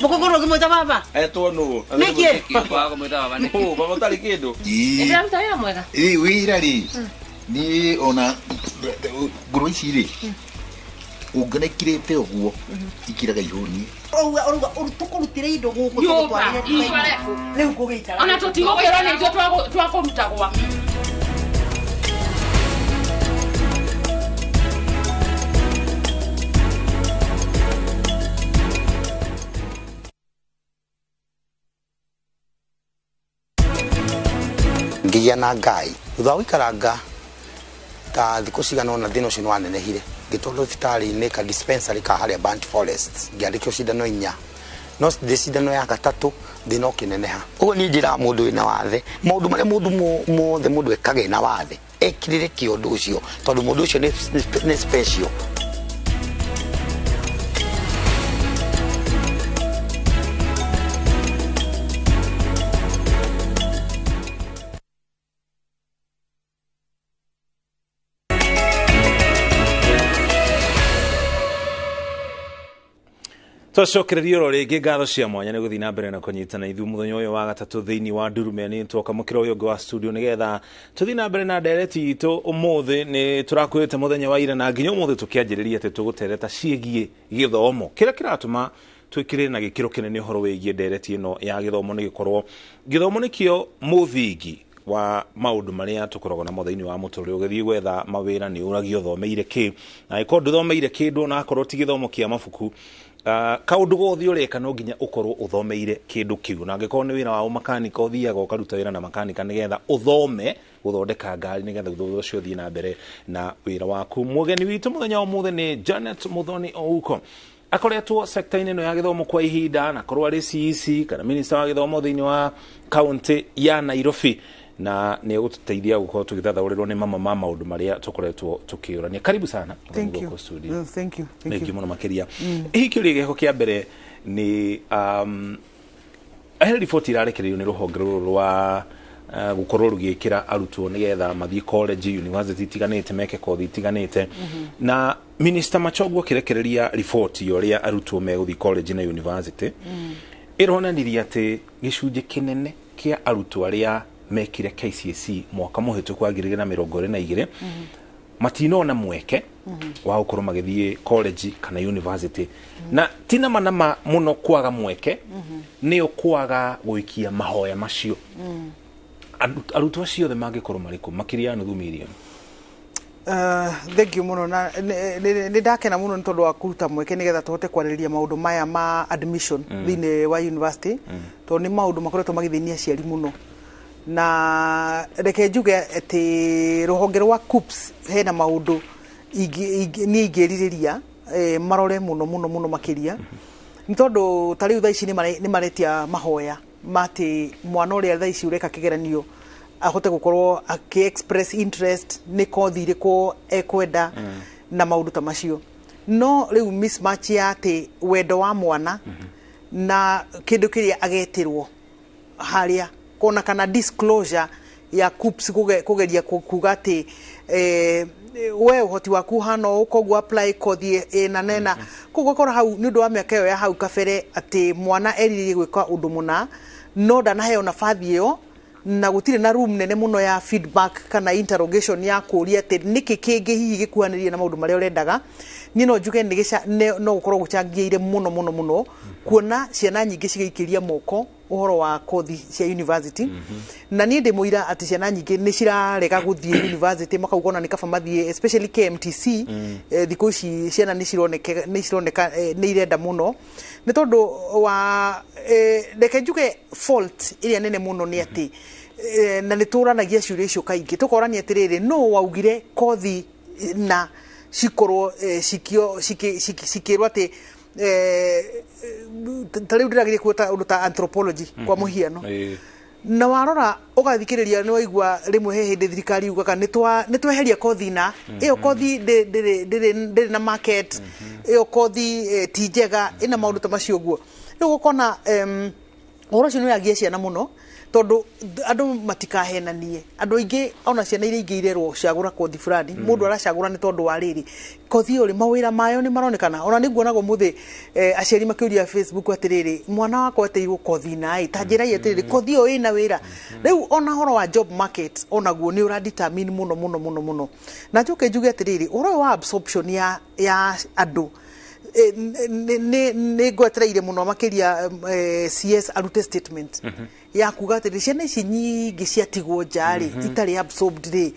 Mũkũkũrwo ngĩmwĩta baba? Etwo nũ? Nĩkĩ? Baba nĩkĩ? Baba ũtarĩ kĩndũ. Ndĩraruta wĩra mwega? Ĩ wĩra rĩ, niĩ ona ngũrwe ici rĩ, ũngĩona ikirĩte ũguo, ikiraga ihũni. Ũrauga tũkũrutĩre indo gũkũ tũgũtwarĩre rĩu kũgĩikara. Ona tũtigũkĩrwo nĩ ithuĩ twakũruta gwaku. Ngĩgĩa na ngai thutha wa gũikaranga ta thikũ cigana ũna thĩna ũcio nĩwanenehire, ngĩtwarwo thibitarĩ-inĩ ka dispensary ka harĩa Burnt Forest, ngĩandĩkwo cindano 4, no ndĩ cindano ya gatatũ thĩna ũkĩneneha. Ũguo niĩ njĩraga mũndũ wĩna wathe maũndũ marĩa mũndũ mothe mũndũ ekaga ena wathe ekĩrĩre kĩo ũndũ ũcio, tondũ mũndũ ũcio nĩ special. Twacokereria oro rĩngĩ ngatho cia mwanya nĩ gũthiĩ na mbere na kũnyitana ithuĩ mũthenya ũyũ wa gatatũ thĩinĩ wa Ndurumeni. Twakamũkĩra ũyũ ũngĩ wa studio nĩgetha tũthiĩ na mbere na ndereti itũ. Ũmũthĩ nĩ tũrakwĩrĩte mũthenya wa ira na nginya ũmũthĩ tũkĩanjĩrĩria atĩ tũgũtereta ciĩgiĩ gĩthomo kĩrĩa kĩratũma twĩkĩrĩre na gĩkĩro kĩnene ũhoro wĩgiĩ ndereti ĩno ya gĩthomo nĩ gĩkorwo gĩthomo nĩkĩo mũthingi wa maũndũ marĩa tũkoragwo namo thĩinĩ wa mũtũrĩre. Ũgĩthiĩ gwetha mawĩra nĩ ũragio ũthomeire kĩ, na angĩkorwo ndũthomeire kĩndũ ona akorwo ti gĩthomo kĩa mabuku, kaũndũ gothe ũreka no nginya ũkorwo ũthomeire kĩndũ kĩu, na angĩkorwo nĩ wĩra wa ũmakanika ũthiaga ũkaruta wĩra na makanika nĩgetha ũthome gũthondeka ngari nĩgetha thutha ũcio ũthiĩ na mbere na wĩra waku. Mũgeni witũ mũthenya wa ũmũthĩ nĩ Janet Muthoni Ouko. Akoretwo sekta-inĩ ĩno ya gĩthomo kwa ihinda, na akorwo arĩ CEC kana minista wa gĩthomo thĩinĩ wa kaunti ya Nairobi, na nĩ egũtũteithia gũkorwo tũgĩthathaũrĩrwo nĩ mama ma maũndũ marĩa tũkoretwo tũkĩũrania. Karibu sana. Thank you. Studio. Thank you. Thank you mũno makĩria. Hihi kĩũria gĩakwa kĩa mbere nĩ he riboti ĩrarekereirio nĩ rũhonge rũrũ rwa Gũkorwo rũgĩkĩra arutwo nĩgetha mathiĩ college, university itiganĩte, meke kothi itiganĩte. Na Minister Machogu akĩrekereria riboti ya ũrĩa arutwo megũthiĩ college na university, ĩronanirie atĩ gĩcunjĩ kĩnene kĩa arutwo arĩa mekire KCSE mwaka mũhĩtũku wa 2022 matinona mweke wa gũkorwo magĩthiĩ college kana university. Na ti nama nama mũno kwaga mweke, nĩo kwaga gũikia mahoya macio. Arutwo acio othe mangĩkorwo marĩ kũ makĩria ya nuthu mirioni? Thank you muno, na nĩ ndakena muno nĩ tondũ wa kũruta mweke nĩgetha tũhote kwarĩrĩria maũndũ maya ma admission thĩinĩ wa university, tondũ nĩ maũndũ makoretwo magĩthĩnia aciari mũno. Na reke njuge atĩ rũhonge rwa KUCCPS hena maũndũ niĩ ingĩrirĩria marore mũno mũno mũno makĩria, nĩ tondũ ta rĩu thaa ici nĩ maretia mahoya ma atĩ mwana ũrĩa thaa ici ũreka kĩgeranio ahote gũkorwo akĩ express interest nĩ kothi ĩrĩkũ ekwenda na maũndũ ta macio. No rĩu mismatch ya atĩ wendo wa mwana na kĩndũ kĩrĩa agetĩrwo harĩa, kona kana disclosure ya KUCCPS kugeria kuga atĩ we ũhoti waku hana ũũ, koguo apply kothi ĩna nena. Koguo ũgakora hau nĩ ũndũ wa mĩaka ĩyo ya hau kabere atĩ mwana erirĩrie gwĩka ũndũ mũna no ndanaheo nabathi ĩyo, na gũtirĩ na room nene mũno ya feedback kana interrogation ya kũria atĩ nĩkĩ kĩngĩ hihi gĩkuhanĩrĩrie na maũndũ marĩa ũrendaga. Niĩ no njuge no gũkorwo gũcangĩire mũno mũno mũno kuona ciana nyingĩ cigĩikĩria moko ũhoro wa kothi cia university. Na niĩ ndĩ mũira atĩ ciana nyingĩ nĩ cirarega gũthiĩ university, makauga ona nĩ kaba mathiĩ, especially KMTC. Thikũ ici ciana nĩ cironeka nĩ irenda mũno nĩ tondũ wa reke njuge fault ĩrĩa nene mũno nĩ atĩ na nĩ tũranagia ciũria icio kaingĩ, tũkorania atĩrĩrĩ, no waugire kothi na cikorwo cikio cikĩrwo atĩ ta rĩu ndĩrageria kuota ũndũ ta anthropology kwa mũhiano. Na warora ũgathikĩrĩria nĩ waigua rĩmwe he hĩndĩ thirikari yugaga nĩ tweheria kothi na ĩyo kothi ndĩrĩ na market, ĩyo kothi ti njega, ĩna maũndũ ta macio ũguo. Rĩu ũkona ũhoro ũcio nĩ ũragia ciana mũno, tondũ andũ matikahenanie. Andũ aingĩ ona ciana iria ingĩ irerwo cagũra kothi fulani, mũndũ aracagũra nĩ tondũ wa rĩrĩ kothi ĩyo rĩ, mawĩra mayo nĩ maronekana. Ona nĩ nguonaga ũmũthĩ aciari makĩũria Facebook atĩrĩrĩ, mwana wakwa eteirwo kothi na ĩ ta njĩra atĩrĩrĩ, kothi ĩyo ĩna wĩra. Rĩu ona ũhoro wa job market onaguo nĩ ũra determine mũno mũno mũno mũno. Na njoke njuge atĩrĩrĩ, ũhoro ũyũ wa absorption ya andũ nĩ ngwetereire mũno makĩria CS arute statement ya kuga atĩrĩ, ciana ici nyingĩ ciatigwo nja rĩ, itarĩ absorbed rĩ,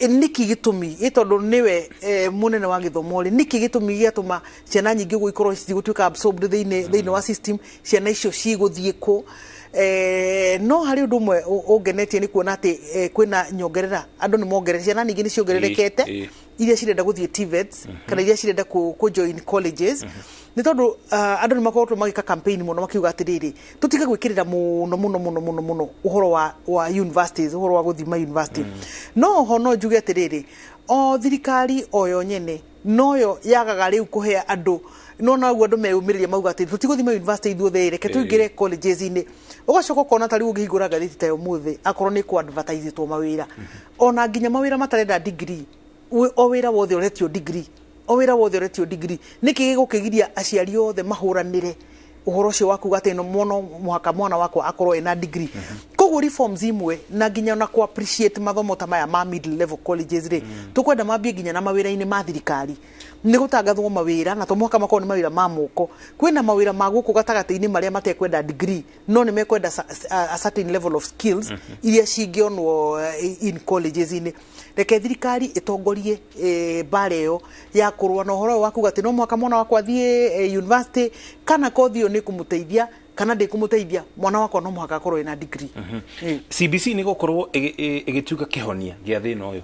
nĩkĩ gĩtũmi? Ĩ tondũ nĩwe mũnene wa gĩthomo rĩ, nĩkĩ gĩtũmi gĩatũma ciana nyingĩ ũguo ikorwo citigũtuĩka absorbed thĩinĩ wa system? Ciana icio cigũthiĩ kũ? No harĩ ũndũ ũmwe ũngenetie nĩ kuona atĩ kwĩna nyongerera, andũ nĩ mongerera, ciana nyingĩ nĩ ciongererekete iria cirenda gũthiĩ TVETs kana iria cirenda kũ join colleges, nĩ tondũ andũ nĩ makoretwo magĩka campaign mũno makiuga atĩrĩrĩ, tũtige gwĩkĩrĩra mũno mũno mũno mũno mũno ũhoro wa universities, ũhoro wa gũthiĩ ma university. No ho no njuge atĩrĩrĩ, o thirikari o yo nyene noyo yagaga rĩu kũhe andũ, no naguo andũ meyũmĩrĩria mauga atĩ tũtigũthiĩ ma university ithuothe, reke tũingĩre colleges-inĩ. Ũgacoka ũkona ta rĩu ũngĩhingũra ngathĩti ta ya ũmũthĩ, akorwo nĩ kũ advertise mawĩra, ona nginya mawĩra matarenda degree, o wĩra wothe ũretio degree, o wĩra wothe ũretio degree. Nĩkĩ gĩgũkĩgiria aciari othe mahũranĩre ũhoro ũcio wa kuga atĩ no mono mũhaka mwana wakwa akorwo ena degree? Koguo reforms imwe na nginya ona ku appreciate mathomo ta maya ma middle level colleges rĩ, tũkwenda mambie nginya na mawĩra-inĩ ma thirikari, nĩ gũtangathwo mawĩra, na to mũhaka makorwo nĩ mawĩra ma moko. Kwĩna mawĩra ma gũkũ gatagatĩ-inĩ marĩa matekwenda degree no nĩ mekwenda a certain level of skills iria cingĩonwo in colleges-inĩ. Reke thirikari ĩtongorie mbara ĩyo ya kũrũa na ũhoro ũyũ wa kuga atĩ no mũhaka mwana wakwa athiĩ university, kana kothi ĩyo nĩ kũmũteithia kana ndĩkũmũteithia, mwana wakwa no mũhaka akorwo ena degree. CBC nĩ gũkorwo ĩgĩtuĩka kĩhonia gĩa thĩna ũyũ?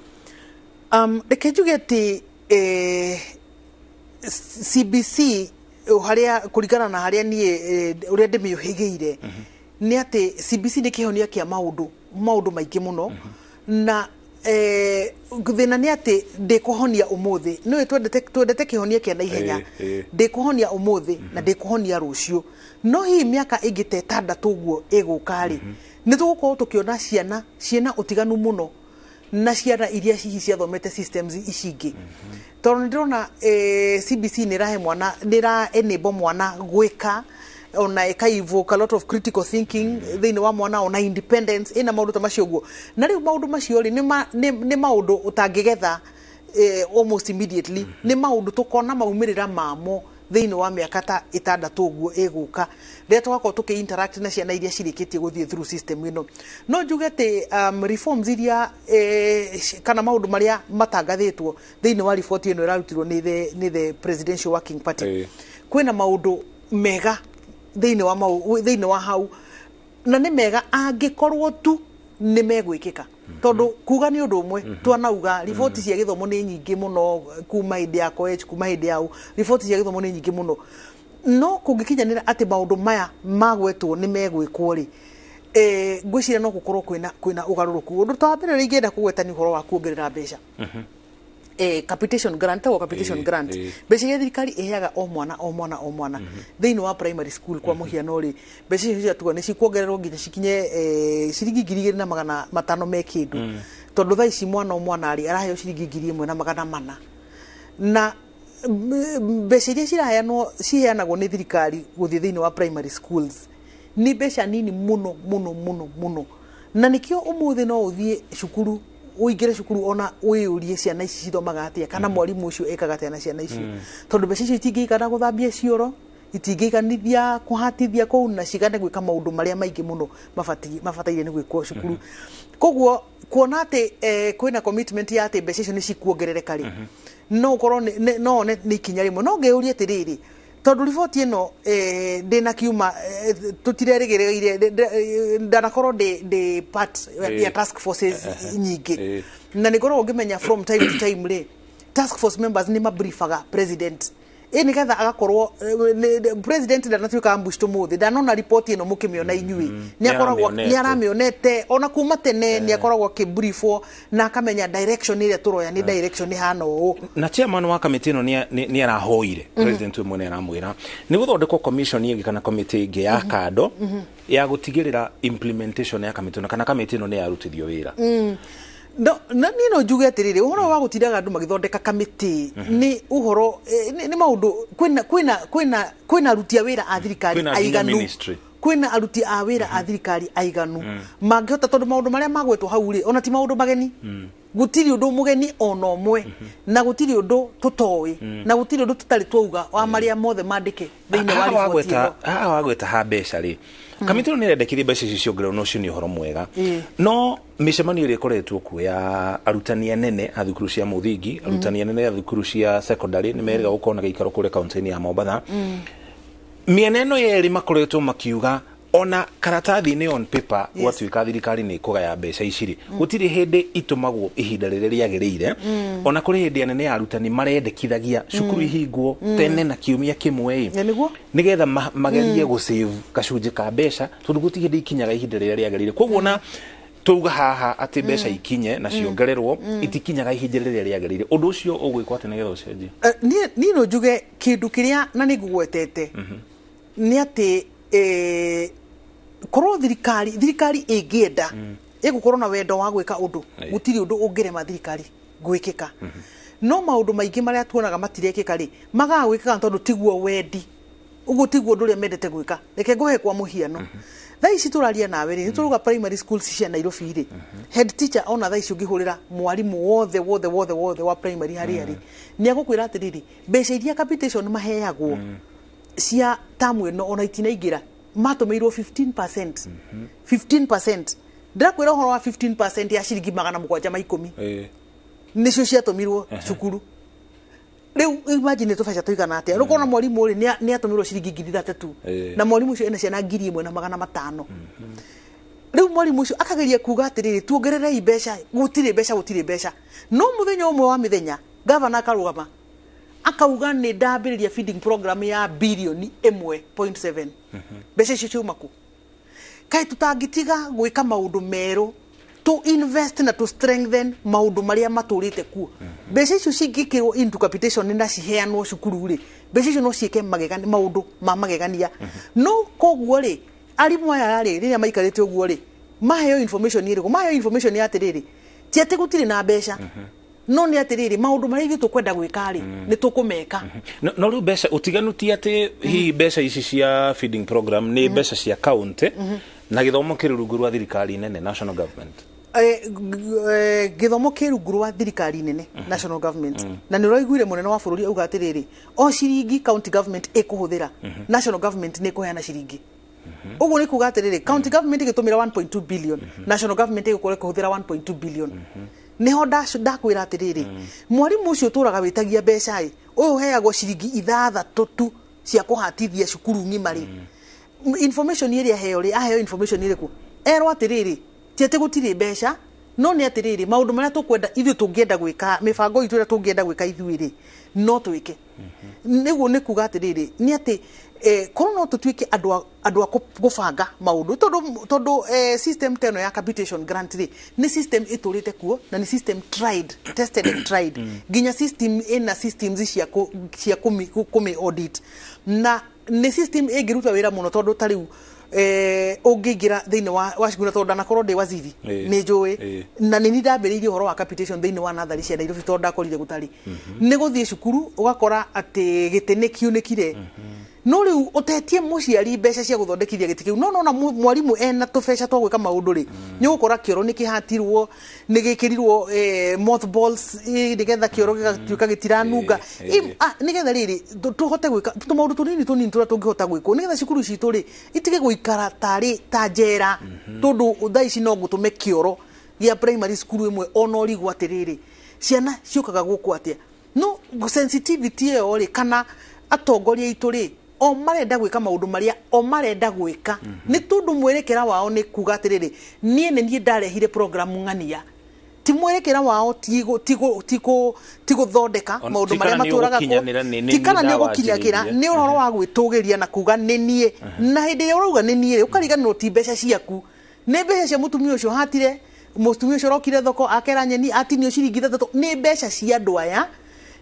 Reke njuge atĩ CBC harĩa kũringana na harĩa niĩ ũrĩa ndĩmĩũhĩgĩire nĩ atĩ CBC nĩ kĩhonia kĩa maũndũ maingĩ mũno. Na thĩna nĩ atĩ ndĩkũhonia ũmũthĩ. Nĩũĩ twendete kĩhonia kĩa naihenya. Ndĩkũhonia ũmũthĩ na ndĩkũhonia rũciũ, no hihi mĩaka ĩngĩ ta 6 ũguo ĩgũka rĩ, Nĩ tũgũkorwo tũkĩona ciana ciĩna ũtiganu mũno na ciana iria hihi ciathomete systems ici ingĩ, tondũ nĩ ndĩrona CBC nĩ ĩrahe mwana, nĩ ĩra enable mwana gwĩka ona ĩka evoke a lot of critical thinking thĩinĩ wa mwana, ona independence ĩna maũndũ ta macio ũguo. Na rĩu maũndũ macio rĩ, nĩ maũndũ ũtangĩgetha almost immediately. Nĩ maũndũ tũkona maumĩrĩra mamo thĩinĩ wa mĩaka ta 6 ũguo ĩgũka, rĩrĩa tũgakorwo tũkĩ interact na ciana iria cirĩkĩtie gũthiĩ through system ĩno. No njuge atĩ reforms iria kana maũndũ marĩa matangathĩtwo thĩinĩ wa riboti ĩno ĩrarutirwo nĩ the Presidential Working Party, kwĩna maũndũ mega thĩinĩ wa hau, na nĩ mega angĩkorwo tu nĩ megwĩkĩka, tondũ kuga nĩ ũndũ ũmwe. Twanauga riboti cia gĩthomo nĩ nyingĩ mũno kuma hĩndĩ ya Koech, kuma hĩndĩ ya riboti cia gĩthomo nĩ nyingĩ mũno, no kũngĩkinyanĩra atĩ maũndũ maya magwetwo nĩ megwĩkwo rĩ, ngwĩciria no gũkorwo kwĩna ũgarũrũku. Ũndũ ta wa mbere ũrĩa ingĩenda kũgweta nĩ ũhoro wa kuongerera mbeca, capitation grant, tagwo capitation grant, mbeca iria thirikari ĩheaga o mwana o mwana o mwana thĩinĩ wa primary school. Kwa mũhiano rĩ, mbeca icio ciatuga nĩ cikuongererwo nginya cikinye ciringi 2,500 me kĩndũ, tondũ thaa ici mwana o mwana rĩ, araheo ciringi 1,400, na mbeca iria ciraheanwo, ciheanagwo nĩ thirikari gũthiĩ thĩinĩ wa primary schools nĩ mbeca nini mũno mũno mũno mũno. Na nĩkĩo ũmũthĩ no ũthiĩ cukuru, ũingĩre cukuru ona wĩyũrie ciana ici cithomaga atĩa, kana mwarimũ ũcio ekaga atĩa na ciana icio, tondũ mbeca icio itingĩigana gũthambia cioro, itingĩiganithia kũhatithia kũu, na cigane gwĩka maũndũ marĩa maingĩ mũno mabataire nĩ gwĩkwo cukuru. Koguo kuona atĩ kwĩna commitment ya atĩ mbeca icio nĩ cikuongerereka rĩ, no ũkorwo no one nĩ ikinya rĩmwe. No ngĩũrie atĩrĩrĩ, tondũ riboti ĩno ndĩna kiuma tũtirerĩgĩrĩire, ndanakorwo ndĩ part ya task forces nyingĩ, na nĩ ngoragwo ngĩmenya from time to time rĩ, task force members nĩ mabriefaga president ĩ nĩgetha agakorwo president ndanatuĩka ambush ũmũthĩ, ndanona riboti ĩno mũkĩmĩona inyuĩ, nĩ akoragwo Nĩaramĩonete. nĩ aramĩonete ona kuma tene, nĩ akoragwo akĩbriefwo na akamenya direction ĩrĩa tũroya nĩ direction ĩhana ũũ. Na chairman wa kamĩtĩ ĩno nĩ arahoire president we mwene, aramwĩra nĩ gũthondekwo commission ĩngĩ kana komĩtĩ ĩngĩ ya kando ya gũtigĩrĩra implementation ya kamĩtĩ ĩno, kana kamĩtĩ ĩno nĩ yarutithio wĩra. No, na niĩ no njuge atĩrĩrĩ, ũhoro wa gũtindaga andũ magĩthondeka kamĩtĩ nĩ ũhoro nĩ maũndũ kwĩna aruti a wĩra a thirikari Kwĩna nginya aiganu. ministry. Kwĩna aruti a wĩra a thirikari aiganu mangĩhota, tondũ maũndũ marĩa magwetwo hau rĩ, ona ti maũndũ mageni. Gũtirĩ ũndũ mũgeni ona ũmwe, na gũtirĩ ũndũ tũtoĩ, na gũtirĩ ũndũ tũtarĩ twauga wa marĩa mothe mandĩke thĩinĩ wa Haha riboti wagweta ĩno. Haha wagweta ha mbeca rĩ, kamĩtĩ ĩno nĩ ĩrendekithia mbeca icio ciongererwo, na ũcio nĩ ũhoro mwega. No mĩcemanio ĩrĩa ĩkoretwo kuo ya arutani anene a thukuru cia mũthingi, arutani anene a thukuru cia secondary, nĩ merĩga gũkorwo na gĩikaro kũrĩa kaunti-inĩ ya Mombatha, mĩena ĩno yerĩ makoretwo makiuga ona karatathi-inĩ, on paper, gwatuĩka thirikari nĩ ĩkũgaya mbeca ici rĩ, gũtirĩ hĩndĩ itũmagwo ihinda rĩrĩa rĩagĩrĩire. Ona kũrĩ hĩndĩ anene a arutani marendekithagia cukuru ihingwo tene na kiumia kĩmwe ĩ, nĩguo nĩgetha magerie gũsave gacunjĩ ka mbeca, tondũ gũtirĩ hĩndĩ ikinyaga ihinda rĩrĩa rĩagĩrĩire. Koguo na tuga haha atĩ mbeca ikinye na ciongererwo, itikinyaga ihinda rĩrĩa rĩagĩrĩire. Ũndũ ũcio ũgwĩkwo atĩ nĩgetha ũcenjie? Niĩ no njuge kĩndũ kĩrĩa na nĩ ngũgwetete nĩ atĩ korwo thirikari ĩngĩenda, ĩgũkorwo na wendo wa gwĩka ũndũ, gũtirĩ ũndũ ũngĩrema thirikari gwĩkĩka. No maũndũ maingĩ marĩa tuonaga matirekĩka rĩ, magaga gwĩkĩka tondũ tiguo wendi ũguo, tiguo ũndũ ũrĩa mendete gwĩka. Reke ngũhe kwa mũhiano, thaa ici tũraria nawe rĩ, nĩ tũrauga primary schools cia Nairobi rĩ, head teacher, ona thaa ici ũngĩhũrĩra mwarimũ wothe wothe wothe wothe wa primary harĩa rĩ, nĩ agũkwĩra atĩrĩrĩ, mbeca iria capitation maheagwo cia tamu ĩno ona itinaingĩra, matũmĩirwo 15%, 15%. Ndĩrakwĩra ũhoro wa 15% ya ciringi 710 nĩcio ciatũmirwo cukuru. Rĩu imagine tũbeca tũigana atĩa? Rĩu kona mwarimũ rĩ, nĩ atũmirwo ciringi 30,000 tu, na mwarimũ ũcio ena ciana 1,500. Rĩu mwarimũ ũcio akageria kuga atĩrĩrĩ, tuongererei mbeca, gũtirĩ mbeca, gũtirĩ mbeca. No mũthenya ũmwe wa mĩthenya gavana akarũgama akauga nĩ ndambĩrĩria feeding program ya birioni 1.7. Mbeca icio ciauma kũ? Kaĩ tũtangĩtiga gwĩka maũndũ merũ, to invest na to strengthen maũndũ marĩa matũrĩte kuo? Mbeca icio cingĩkĩrwo into capitation na ciheanwo cukuru rĩ, mbeca icio no ciĩke magegania, maũndũ ma magegania. No koguo rĩ, arimũ aya rĩ, rĩrĩa maikarĩte ũguo rĩ, Maheo information ĩrĩkũ? Maheo information ya atĩrĩrĩ, ti atĩ gũtirĩ na mbeca, no nĩ atĩrĩrĩ, maũndũ marĩa ithuĩ tũkwenda gwĩka rĩ, nĩ tũkũmeka. No rĩu mbeca ũtiganu ti atĩ hihi mbeca ici cia feeding program nĩ mbeca cia county na gĩthomo kĩrĩ rungu rwa thirikari nene, national government? Gĩthomo kĩ rungu rwa thirikari nene, national government. Na nĩ ũraiguire mũnene wa bũrũri auga atĩrĩrĩ, o ciringi county government ĩkũhũthĩra, national government nĩ ĩkũheana ciringi. Ũguo nĩ kuga atĩrĩrĩ, county government ĩgĩtũmĩra 1.2 billion, national government ĩgũkorwo ĩkĩhũthĩra 1.2 billion. Nĩho ndakwĩra atĩrĩrĩ, mwarimũ ũcio ũtũraga wĩtagia mbeca ĩ, ũyũ ũheagwo ciringi 6 tu cia kũhatithia cukuru ng'ima rĩ, information ĩrĩa aheo rĩ, aheo information ĩrĩkũ? Erwo atĩrĩrĩ, ti atĩ gũtirĩ mbeca, no nĩ atĩrĩrĩ, maũndũ marĩa tũkwenda ithuĩ, tũngĩenda gwĩka, mĩbango itũ ĩrĩa tũngĩenda gwĩka ithuĩ rĩ, no twĩke. Nĩguo nĩ kuga atĩrĩrĩ, nĩ atĩ korwo no tũtuĩke andũ a gũbanga maũndũ, tondũ system ta ĩno ya capitation grant rĩ, nĩ system ĩtũrĩte kuo na nĩ system tried, tested and tried. Nginya system ĩna systems cia kũmĩ audit, na nĩ system ĩngĩruta wĩra mũno, tondũ ta rĩu ũngĩingĩra thĩinĩ wa cukuru, tondũ ndanakorwo ndĩ waziri, nĩ njũĩ na nĩ niĩ ndambĩrĩirie ũhoro wa capitation thĩinĩ wa natharĩ cia Nairobi, tondũ ndakorire gũtarĩ. Nĩ gũthiĩ cukuru ũgakora atĩ gĩtĩ nĩ kiunĩkire, no rĩu ũtetie mũciari mbeca cia gũthondekithia gĩtĩ kĩu, no nona mwarimũ ena tũbeca twa gwĩka maũndũ rĩ, nĩ ũgũkora kĩoro nĩ kĩhatirwo, nĩ gĩkĩrirwo mothballs, nĩgetha kĩoro gĩgatuĩka gĩtiranunga. Nĩgetha rĩrĩ tũhote gwĩka tũmaũndũ tũnini tũnini tũrĩa tũngĩhota gwĩkwo, nĩgetha cukuru citũ rĩ itige gũikara tarĩ ta njera. Tondũ thaa ici no ngũtũme kĩoro gĩa primary school ĩmwe, ona ũrigwo atĩrĩrĩ, ciana ciũkaga gũkũ atĩa? No sensitivity ĩyo rĩ, kana atongoria aitũ rĩ, o marenda gwĩka maũndũ marĩa o marenda gwĩka, nĩ tondũ mwerekera wao nĩ kuga atĩrĩrĩ, niĩ nĩ niĩ ndarehire program ng'ania. Ti mwerekera wao ti gũthondeka maũndũ ti marĩa kana nĩ matũraga kuo. ũgũkinyanĩra, nĩ Ti kana niĩ nĩ ũgũkinyagĩra, ndawanjĩrĩirie. nĩ ũhoro wa gwĩtũgĩria na kuga nĩ niĩ. Na hĩndĩ ĩrĩa ũrauga nĩ niĩ rĩ, ũkariganĩrwo ti mbeca ciaku, nĩ mbeca cia mũtumia ũcio hatire, mũtumia ũcio ũrokire thoko akera nyeni atinio ciringi 6, nĩ mbeca cia andũ aya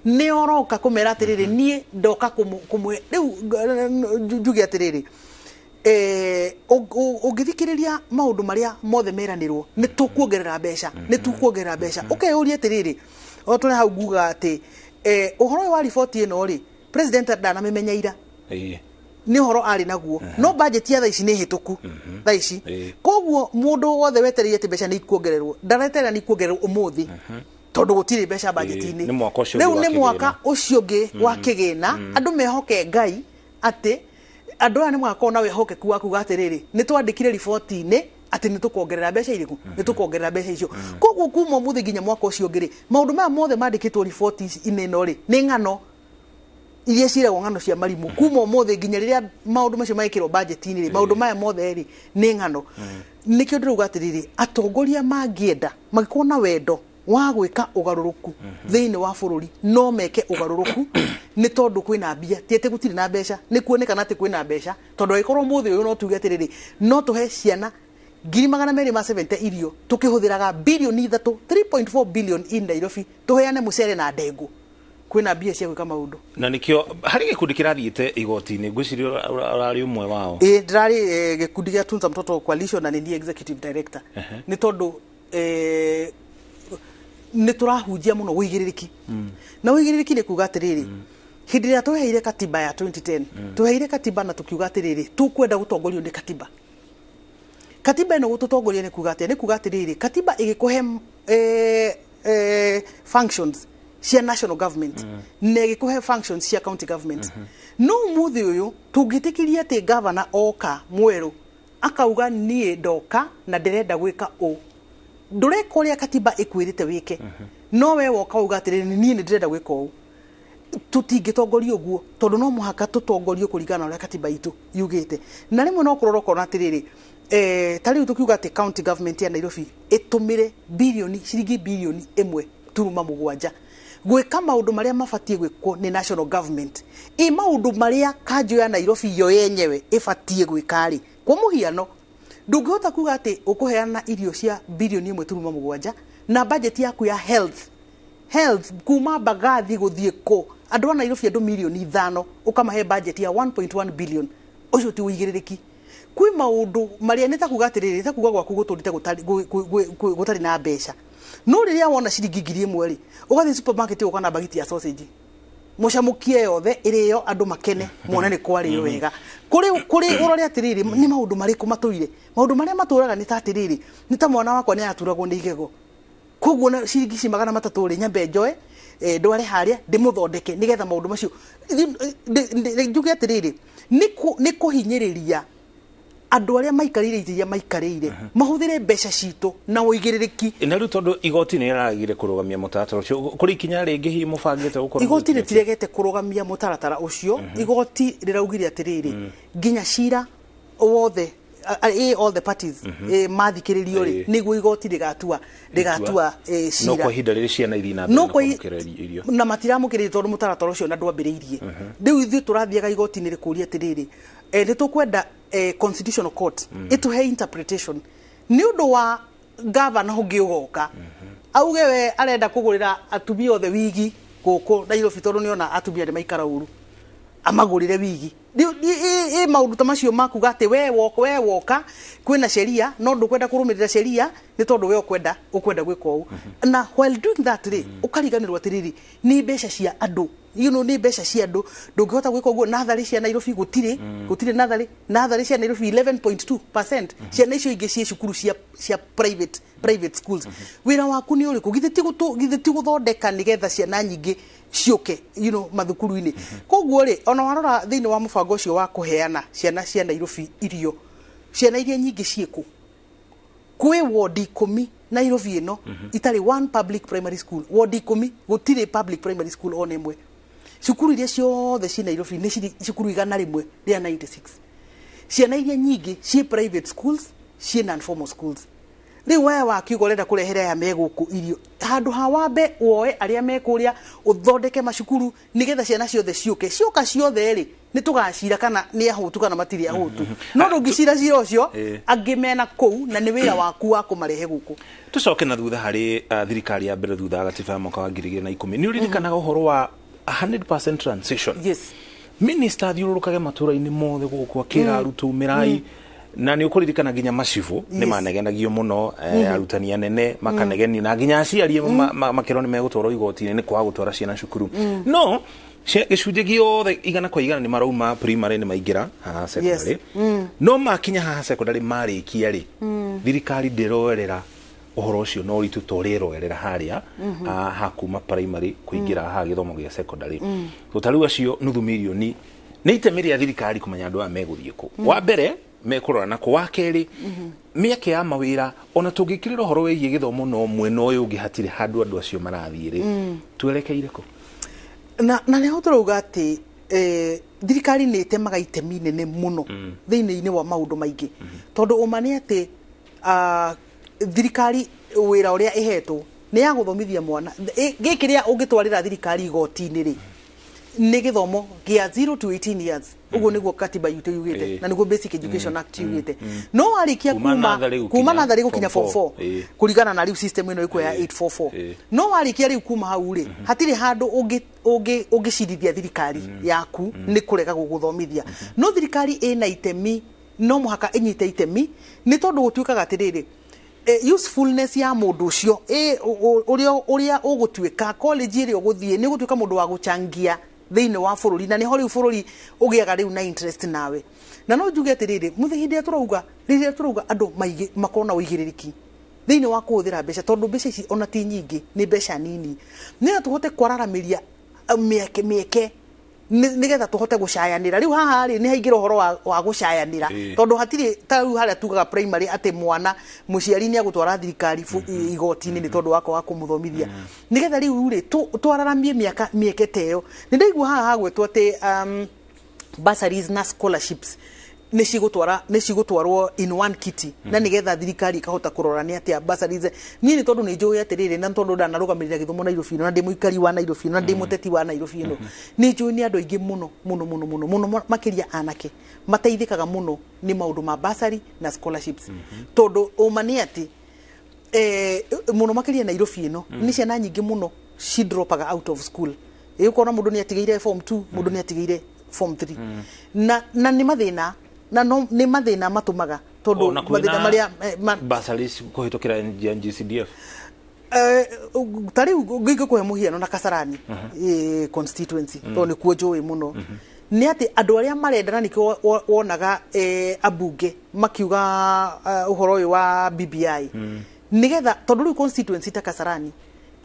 nĩ oroka kũmera atĩrĩrĩ, niĩ ndoka kũmũhe. Rĩu njuge atĩrĩrĩ, ũngĩthikĩrĩria maũndũ marĩa mothe meranĩrwo, nĩ tũkuongerera mbeca, nĩ tũkuongerera mbeca, ũkeyũria atĩrĩrĩ, o tũrĩ hau nguga atĩ ũhoro ũyũ wa riboti ĩno rĩ, president ndanamĩmenya ira, nĩ ũhoro arĩ naguo, no budget ya thaa ici nĩ hĩtũku thaa ici. Koguo mũndũ wothe wetereire atĩ mbeca nĩ ikuongererwo, ndareterera nĩ ikuongererwo ũmũthĩ, tondũ gũtirĩ mbeca budget-inĩ. Nĩ mwaka ũcio Rĩu ũngĩ wa nĩ kĩgĩna. mwaka ũcio ũngĩ wa kĩgĩna. Andũ mehoke Ngai atĩ andũ aya nĩ magakorwo na wĩhokeku wa kuga atĩrĩrĩ, nĩ twandĩkire riboti-inĩ atĩ nĩ tũkuongerera mbeca irĩkũ, nĩ tũkuongerera mbeca icio. Koguo kuma ũmũthĩ nginya mwaka ũcio ũngĩ rĩ, maũndũ maya mothe mandĩkĩtwo riboti-inĩ ĩno rĩ, nĩ ng'ano iria ciĩragwo ng'ano cia marimũ. Kuma ũmũthĩ nginya rĩrĩa maũndũ macio magĩkĩrwo budget-inĩ rĩ, maũndũ maya mothe rĩ, nĩ ng'ano. Nĩkĩo ndĩrauga atĩrĩrĩ, atongoria mangĩenda, mangĩkorwo na wendo wa gwĩka ũgarũrũku thĩinĩ wa bũrũri, no meke ũgarũrũku, nĩ tondũ kwĩna mbia. Ti atĩ gũtirĩ na mbeca, nĩ kuonekana atĩ kwĩna mbeca, tondũ angĩkorwo ũmũthĩ ũyũ no tuge atĩrĩrĩ, no tũhe ciana 270,000 irio tũkĩhũthĩraga bilioni 3, 3.4 billion in Nairobi, tũheane mũcere na ndengũ, kwĩna mbia cia gwĩka maũndũ. Na nĩkĩo harĩ gĩkundi kĩrathiĩte igoti-inĩ, ngwĩciria ũrarĩ ũmwe wao. Ĩ, ndĩrarĩ gĩkundi gĩa Tunza Mtoto Coalition na nĩ niĩ executive director. Nĩ tondũ nĩ tũrahunjia mũno ũigĩrĩrĩki. Na ũigĩrĩrĩki nĩ kuga atĩrĩrĩ, hĩndĩ ĩrĩa tweheire katiba ya 2010, tweheire katiba na tũkiuga atĩrĩrĩ, tũkwenda gũtongorio nĩ katiba. Katiba ĩno gũtũtongoria nĩ kuga atĩa? Nĩ kuga atĩrĩrĩ, katiba ĩgĩkũhe functions cia national government na ĩgĩkũhe functions cia county government. No ũmũthĩ ũyũ tũngĩtĩkĩria atĩ gavana oka mwerũ akauga, niĩ ndoka na ndĩrenda gwĩka ũũ, ndũreka ũrĩa katiba ĩkwĩrĩte wĩke, no we woka uga atĩrĩrĩ, niĩ nĩ ndĩrenda gwĩka ũũ, tũtingĩtongorio ũguo, tondũ no mũhaka tũtongorio kũringana na ũrĩa katiba itũ yugĩte. Na rĩmwe no kũrora ũkona atĩrĩrĩ, ta rĩu tũkiuga atĩ county government ya Nairobi ĩtũmĩre bilioni, ciringi bilioni 1.7 gwĩka maũndũ marĩa mabatiĩ gwĩkwo nĩ national government, ĩ maũndũ marĩa kanjũ ya Nairobi yo yenyewe ĩbatiĩ gwĩka rĩ? Kwa mũhiano, ndũngĩhota kuga atĩ ũkũheana irio cia bilioni 1.7 na budget yaku ya health kuma Mbagathi gũthiĩ kũ, andũ a Nairobi, andũ 5 million, ũkamahe budget ya 1.1 billion. Ũcio ti ũigĩrĩrĩki. Kwĩ maũndũ marĩa nĩ ta kuga atĩrĩrĩ, ta kuga gwaku gũtũrĩte gũtarĩ na mbeca, no rĩrĩa wona ciringi 1000 rĩ, ũgathiĩ supermarket ũkona bagiti ya sausage, mũcamũkie yothe, ĩrĩo, andũ makene, mone nĩ kwarĩo wega. Kũrĩ ũrore atĩrĩrĩ, nĩ maũndũ marĩkũ matũire? Maũndũ marĩa matũraga nĩ ta atĩrĩrĩ, nĩ ta mwana wakwa nĩ araturagwo nĩ igego, koguo na ciringi ici 300 rĩ, nyambe njoe, ndware harĩa ndĩmũthondeke nĩgetha maũndũ macio. Njuge atĩrĩrĩ, nĩ kũhinyĩrĩria andũ arĩa maikarĩire itĩ iria maikarĩire mahũthĩre mbeca citũ na ũigĩrĩrĩki. Na rĩu tondũ igoti nĩ rĩragire kũrũgamia mũtaratara ũcio, kũrĩ ikinya rĩngĩ hihi mũbangĩte gũkorwo Igoti mũgĩkinyia? Rĩtiregete kũrũgamia mũtaratara ũcio. Igoti rĩraugire atĩrĩrĩ, nginya cira wothe, all the parties mathikĩrĩrio rĩ, nĩguo igoti rĩgatua No cira. Kwa ihinda rĩrĩ ciana ithiĩ na mbere No na kwamũkĩra irio. Na matiramũkĩrĩrio tondũ mũtaratara ũcio na ndwambĩrĩirie. Rĩu ithuĩ tũrathiaga igoti-inĩ rĩkũria atĩrĩrĩ, nĩ tũkwenda Constitutional Court ĩtũhe interpretation nĩ ũndũ wa gavana ũngĩ ũgoka auge we arenda kũgũrĩra atumia othe wigi gũkũ Nairobi, tondũ nĩona atumia nĩ maikara ũru, amagũrĩre wigi. Rĩu ĩ maũndũ ta macio makuga atĩ we woka kwĩna sheria no ndũkwenda kũrũmĩrĩra sheria nĩ tondũ we ũkwenda gwĩka ũũ, na while doing that rĩ, ũkariganĩrwo atĩrĩrĩ, nĩ mbeca cia andũ, nĩ mbeca cia andũ, ndũngĩhota gwĩka ũguo. Natharĩ cia Nairobi gũtirĩ, gũtirĩ natharĩ cia Nairobi 11.2%, ciana icio ingĩ ciĩ cukuru cia private schools. Wĩra waku nĩ ũrĩkũ? Githĩ ti gũthondeka nĩgetha ciana nyingĩ ciũke mathukuru-inĩ? Koguo rĩ, ona warora thĩinĩ wa mũbango ũcio wa kũheana ciana cia Nairobi irio, ciana iria nyingĩ ciĩkũ? Kwĩ wodi 10 Nairobi ĩno itarĩ one public primary school. Wodi 10 gũtirĩ public primary school ona ĩmwe. Cukuru iria ciothe ci Nairobi nĩ cukuru 196. Ciana iria nyingĩ ciĩ private schools, ciĩ non formal schools. Rĩu we wakiuga ũrenda kũrehere aya me gũkũ irio, handũ ha wambe woe arĩa me kũrĩa, ũthondeke macukuru nĩgetha ciana ciothe ciũke. Cioka ciothe rĩ, nĩ tũgacira kana nĩ ahũtu kana matirĩ ahũtu, no ndũngĩcira cira ũcio angĩ mena kũu, na nĩ wĩra waku wa kũmarehe gũkũ. Tucoke na thutha harĩ thirikari ya mbere thutha wa gatiba ya mwaka wa 2010. Nĩ ũririkanaga ũhoro wa 100% transition? Yes. Minister athiũrũrũkage matũra-inĩ mothe gũkũ akĩra arutwo umĩrai, na nĩ ũkũririkana nginya macibũ nĩ manegenagio mũno, arutani anene makanegenio na nginya aciari makĩrwo nĩ megũtwarwo igoti-inĩ nĩ kwaga gũtwara ciana cukuru. No gĩcunjĩ gĩothe 100% nĩ marauma primary nĩ maingĩra haha secondary. No makinya haha secondary marĩkia rĩ, thirikari ndĩroerera ũhoro ũcio na ũritũ ta ũrĩa ĩroerera harĩa ha kuma primary kũingĩra haha gĩthomo gĩa secondary. So ta rĩu acio nuthu mirioni, nĩ itemi rĩa thirikari kũmenya andũ aya megũthiĩ kũ. Wa mbere mekũrora nako, wa kerĩ mĩeke ya mawĩra. Ona tũngĩkĩrĩra ũhoro wĩgiĩ gĩthomo, no mwena ũyũ ũngĩ hatirĩ handũ andũ acio marathiĩ rĩ, twerekeire kũ? Na nĩho tũrauga atĩ thirikari nĩ ĩtemaga itemi nene mũno thĩinĩ-inĩ wa maũndũ maingĩ, tondũ ũma nĩ atĩ thirikari wĩra ũrĩa ĩhetwo nĩ ya gũthomithia mwana. Gĩkĩ rĩa ũngĩtwarĩra thirikari igoti-inĩ rĩ, nĩ gĩthomo gĩa 0 to 18 years. Ũguo nĩguo katiba itũ yugĩte na nĩguo Basic Education Act yugĩte. No warĩkia Kuma kuma natharĩ gũkinya kuma natharĩ gũkinya form form 4. 4, kũringana na rĩu system ĩno ĩkuo ya 844. No warĩkia rĩu kuma hau rĩ, hatirĩ handũ ũngĩcirithia thirikari yaku nĩ kũrega gũgũthomithia. No thirikari ĩna itemi, no mũhaka ĩnyite itemi, nĩ tondũ gũtuĩkaga atĩrĩrĩ, usefulness ya mũndũ ũcio, ũrĩa ũgũtuĩka college ĩrĩa ũgũthiĩ, nĩ ũgũtuĩka mũndũ wa gũchangia thĩinĩ wa bũrũri, na nĩho rĩu bũrũri ũgĩaga rĩu na interest nawe. Na no njuge atĩrĩrĩ, mũthĩ hĩndĩ ĩrĩa tũrauga, rĩrĩa tũrauga andũ maige makorwo na ũigĩrĩrĩki thĩinĩ wa kũhũthĩra mbeca, tondũ mbeca ici ona ti nyingĩ, nĩ mbeca nini, nĩgetha tũhote kwararamĩria mĩeke nĩgetha tũhote gũcayanĩra. Rĩu haha rĩ, nĩ haingĩra ũhoro wa gũcayanĩra, tondũ hatirĩ ta rĩu harĩa tugaga primary atĩ mwana mũciari nĩ agũtwara thirikari igoti-inĩ nĩ tondũ wa kwaga kũmũthomithia. Nĩgetha rĩu rĩ, twararamie mĩaka mĩeke ta ĩyo. Nĩ ndaigua haha hagwetwo atĩ bursaries na scholarships nĩ cigũtwarwo in one kitty, na nĩgetha thirikari ĩkahota kũrora nĩ atĩa bursaries. Niĩ nĩ tondũ nĩ njũĩ atĩrĩrĩ, na nĩ tondũ ndanarũgamĩrĩra gĩthomo Nairobi ĩno, na ndĩ mũikari wa Nairobi ĩno, na ndĩ mũteti wa Nairobi ĩno, nĩ njũĩ nĩ andũ aingĩ mũno mũno mũno mũno mũno, makĩria anake, mateithĩkaga mũno nĩ maũndũ ma bursary na scholarships, tondũ ũma nĩ atĩ mũno makĩria Nairobi ĩno nĩ ciana nyingĩ mũno ci dropaga out of school. Ĩ ũkona mũndũ nĩ atigĩire form 2, mũndũ nĩ atigĩire form 3, na nĩ mathĩna. Na no nĩ mathĩna matũmaga tondũ Ona kwĩna mathĩna marĩa bursaries kũhĩtũkĩra NGCDF. Ta rĩu ngĩkũhe mũhiano na Kasarani constituency, tondũ nĩkuo njũĩ mũno, nĩ atĩ andũ arĩa marenda, na nĩkĩo wonaga ambunge makiuga ũhoro ũyũ wa BBI, nĩgetha tondũ rĩu constituency ta Kasarani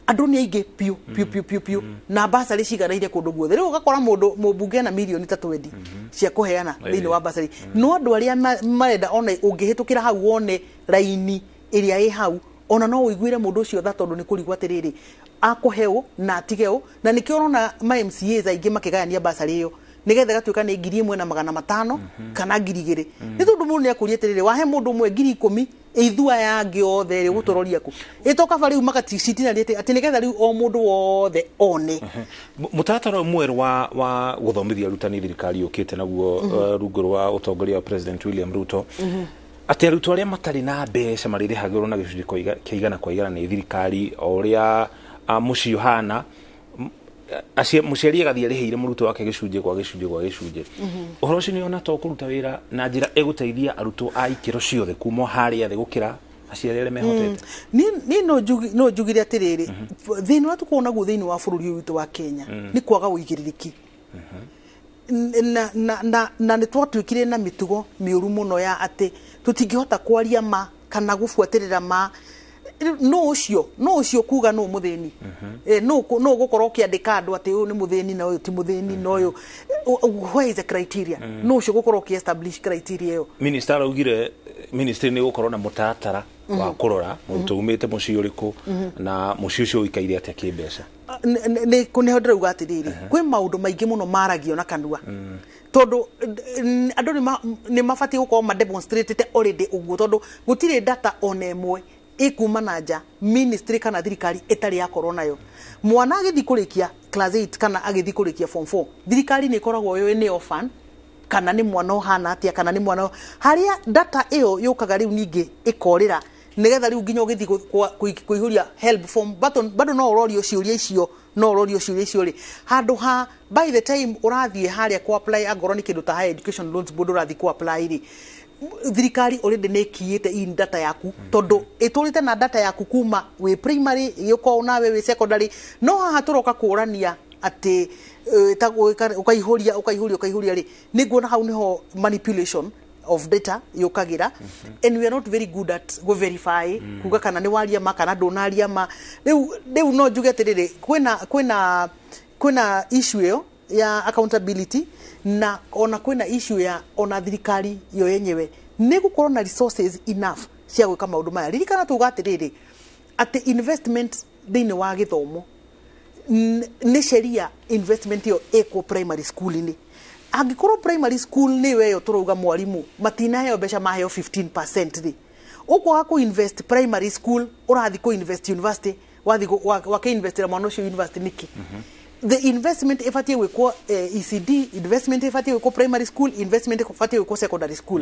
andũ nĩ aingĩ piũ piũ piũ piũ piũ, na basarĩ ciganaire kũndũ guothe. Rĩu ũgakora mũndũ mũmbunge na mirioni ta 20 cia kũheana thĩinĩ wa basarĩ, no andũ arĩa marenda, ona ũngĩhĩtũkĩra hau wone raini ĩrĩa ĩ hau, ona no ũiguĩre mũndũ ũcio tha, tondũ nĩ kũrigwo atĩrĩrĩ, akũhe ũ na atige ũ. Na nĩkĩo ũrona ma MCAs aingĩ makĩgayania basarĩ ĩyo, nĩgetha ĩgatuĩka nĩ 1500 kana 2000, nĩ tondũ mũndũ nĩ akũria atĩrĩrĩ, wahe mũndũ ũmwe 10,000, ithua yangĩ othe rĩ gũtũroria kũ ĩtoka rĩu magacitinania atĩ nĩgetha rĩu o mũndũ wothe one. Mũtaratara ũyũ mwerũ wa gũthomithia arutani thirikari yũkĩte naguo, rungu rwa ũtongoria wa President William Ruto, atĩ arutwo arĩa matarĩ na mbeca marĩrĩhagĩrwo na gĩcunjĩ kĩa 100% nĩ thirikari, o ũrĩa mũciĩ ũhana. Mũciari agathiĩ arĩhĩire mũrutwo wake gĩcunjĩ kwa gĩcunjĩ kwa gĩcunjĩ. Ũhoro ũcio nĩ ona to kũruta wĩra na njĩra ĩgũteithia arutwo a ikĩro ciothe kuma o harĩa thĩ gũkĩra aciari arĩa mehotete? Niĩ no njugire atĩrĩrĩ, thĩna ũrĩa tũkoragwo naguo thĩinĩ wa bũrũri ũyũ witũ wa Kenya nĩ kwaga ũigĩrĩrĩki. Na nĩ twatuĩkire na mĩtugo mĩũru mũno ya atĩ tũtingĩhota kwaria ma kana gũbuatĩrĩra ma. No ũcio kuga no mũthĩni, no ũgũkorwo ũkĩandĩka andũ atĩ ũyũ nĩ mũthĩni na ũyũ ti mũthĩni na ũyũ, where is the criteria? No ũcio gũkorwo ũkĩ establish criteria ĩyo? Minister araugire ministry nĩ gũkorwo na mũtaratara wa kũrora mũrutwo umĩte mũciĩ ũrĩkũ na mũciĩ ũcio ũikaire atĩa kĩmbeca. Nĩ nĩho ndĩrauga atĩrĩrĩ, kwĩ maũndũ maingĩ mũno maragio na kanua, tondũ andũ nĩ mabatiĩ gũkorwo ma demonstrate already ũguo, tondũ gũtirĩ data ona ĩmwe ĩkuma na nja ministry kana thirikari ĩtarĩ yakorwo nayo. Mwana agĩthiĩ kũrĩkia class 8 kana agĩthiĩ kũrĩkia form 4, thirikari nĩ ĩkoragwo yũĩ nĩ orphan kana nĩ mwana ũhana atĩa, kana nĩ mwana harĩa data ĩyo yũkaga. Rĩu ningĩ ĩkorĩra, nĩgetha rĩu nginya ũgĩthiĩ kũihũria HELB form bado no ũrorio ciũria icio, no ũrorio ciũria icio rĩ handũ ha by the time ũrathiĩ harĩa ku apply, angorwo nĩ kĩndũ ta Higher Education Loans Board ũrathiĩ ku apply rĩ, thirikari already nĩ ĩkiĩte in data yaku, tondũ ĩtũrĩte na data yaku kuma wĩ primary ĩgĩũka nawe wĩ secondary. No haha tũroka kũrania atĩ ũkaihũria ũkaihũria ũkaihũria rĩ, nĩ nguona hau nĩho manipulation of data yũkagĩra, and we are not very good at go verify, kuga kana nĩ waria ma kana ndũnaria ma. Rĩu no njuge atĩrĩrĩ, kwĩna issue ĩyo ya accountability, na ona kwĩna issue ya ona thirikari yo yenyewe nĩ gũkorwo na resources enough cia gwĩka maũndũ maya. Ririkana tuga atĩrĩrĩ, atĩ investment thĩinĩ wa gĩthomo nĩ sheria, investment ĩyo ĩkwo primary school-inĩ. Angĩkorwo primary school nĩyo ĩyo tũrauga mwarimũ matinaheo mbeca, maheo 15% rĩ, ũkwaga kũ invest primary school, ũrathiĩ kũ invest university, wathiĩ wakĩinvestĩra mwana ũcio university nĩkĩ? The investment ĩbatiĩ gwĩkwo ECD, investment ĩbatiĩ gwĩkwo primary school, investment ĩbatiĩ gwĩkwo secondary school.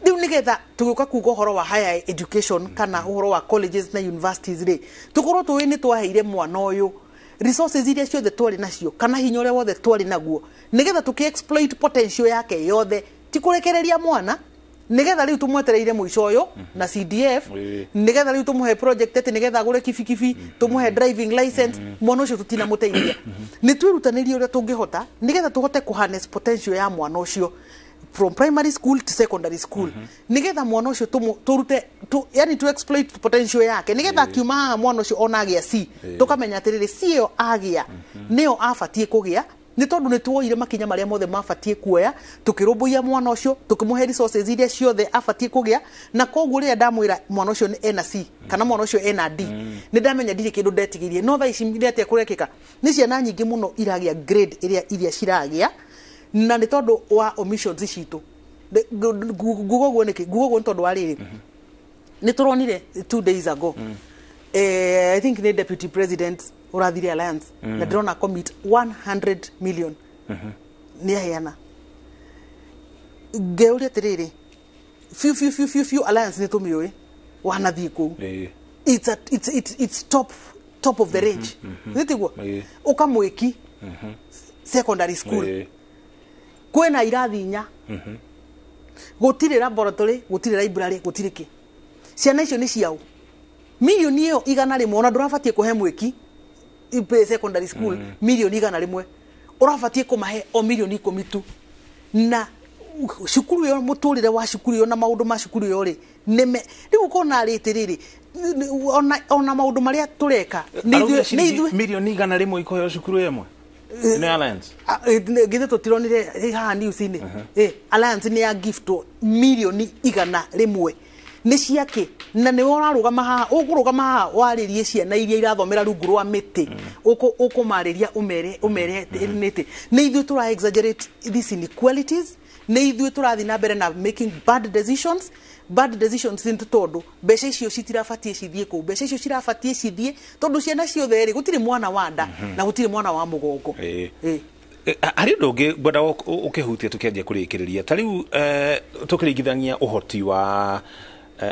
Rĩu nĩgetha tũgĩũka kuga ũhoro wa higher education kana ũhoro wa colleges na universities rĩ, tũkorwo tũĩ nĩ twaheire mwana ũyũ resources iria ciothe twarĩ nacio kana hinya ũrĩa wothe twarĩ naguo, nĩgetha tũkĩ exploit potential yake yothe, ti kũrekereria mwana nĩgetha rĩu tũmwetereire mũico ũyũ na CDF, nĩgetha rĩu tũmũhe project atĩ nĩgetha agũre kibikibi, tũmũhe driving license. Mwana ũcio tũtinamũteithia. Nĩ twĩrutanĩrie ũrĩa tũngĩhota nĩgetha tũhote kũ harness potential ya mwana ũcio from primary school to secondary school, nĩgetha mwana ũcio tũrute yani to exploit potential yake, nĩgetha akiuma haha mwana ũcio ona agĩa C, tũkamenya atĩrĩrĩ, C ĩyo agĩa nĩyo abatiĩ kũgĩa, nĩ tondũ nĩ tuoire makinya marĩa mothe mabatiĩ kuoya, tũkĩrũmbũiya mwana ũcio, tũkĩmũhe resources iria ciothe abatiĩ kũgĩa. Na koguo rĩrĩa ndamwĩra mwana ũcio ena C kana mwana ũcio ena D, nĩ ndamenya ndirĩ kĩndũ ndetigĩrie. No thaa ici nĩ atĩa kũrekĩka? Nĩ ciana nyingĩ mũno iragĩa grade ĩrĩa iria ciragĩa, na nĩ tondũ wa omissions citũ. Nguga ũguo nĩkĩ? Nguga ũguo nĩ tondũ wa rĩrĩ, nĩ tũronire 2 days ago, I think nĩ deputy president ũrathire Alliance, na ndĩrona commit 100 million nĩ aheana. Ngeuria atĩrĩrĩ, biũ biũ biũ biũ biũ, Alliance nĩ tũmĩũĩ wanathiĩ kũu, it's top of the range, nĩ tiguo? Ũkamwĩki secondary school, kwĩna irathi inya. Gũtirĩ laboratory, gũtirĩ library, gũtirĩ kĩ. Ciana icio nĩ ciao. Milioni ĩyo 100 ona ndũrabatiĩ kũhe mwĩki secondary school milioni 100. Ũrabatiĩ kũmahe o milioni 10 tu. Na cukuru ĩyo, mũtũrĩre wa cukuru ĩyo na maũndũ ma cukuru ĩyo rĩ, nĩme rĩu ũkona rĩtĩ rĩrĩ ona maũndũ marĩa tũreka nĩ ithuĩ milioni 100 ikoheo cukuru ĩmwe nĩ Alliance. Githĩ tũtironire haha news-inĩ? Alliance nĩ ya gift milioni 100 nĩ ciake, na nĩwe ũrarũgama haha, ũkũrũgama haha warĩrie ciana iria irathomera rungu rwa mĩtĩ, ũkũmarĩria ũmere nĩtĩ nĩ ithuĩ tũra exaggerate these inequalities, nĩ ithuĩ tũrathiĩ na mbere na making bad decisions. Bad decisions nĩ tondũ mbeca icio citirabatiĩ cithiĩ kũu, mbeca icio cirabatiĩ cithiĩ tondũ ciana ciothe rĩ, gũtirĩ mwana wa nda na gũtirĩ mwana wa mũgongo. Harĩ ũndũ ũngĩ ngwenda ũkĩhutia tũkĩanjia kũrĩkĩrĩria, ta rĩu tũkĩringithania ũhoti wa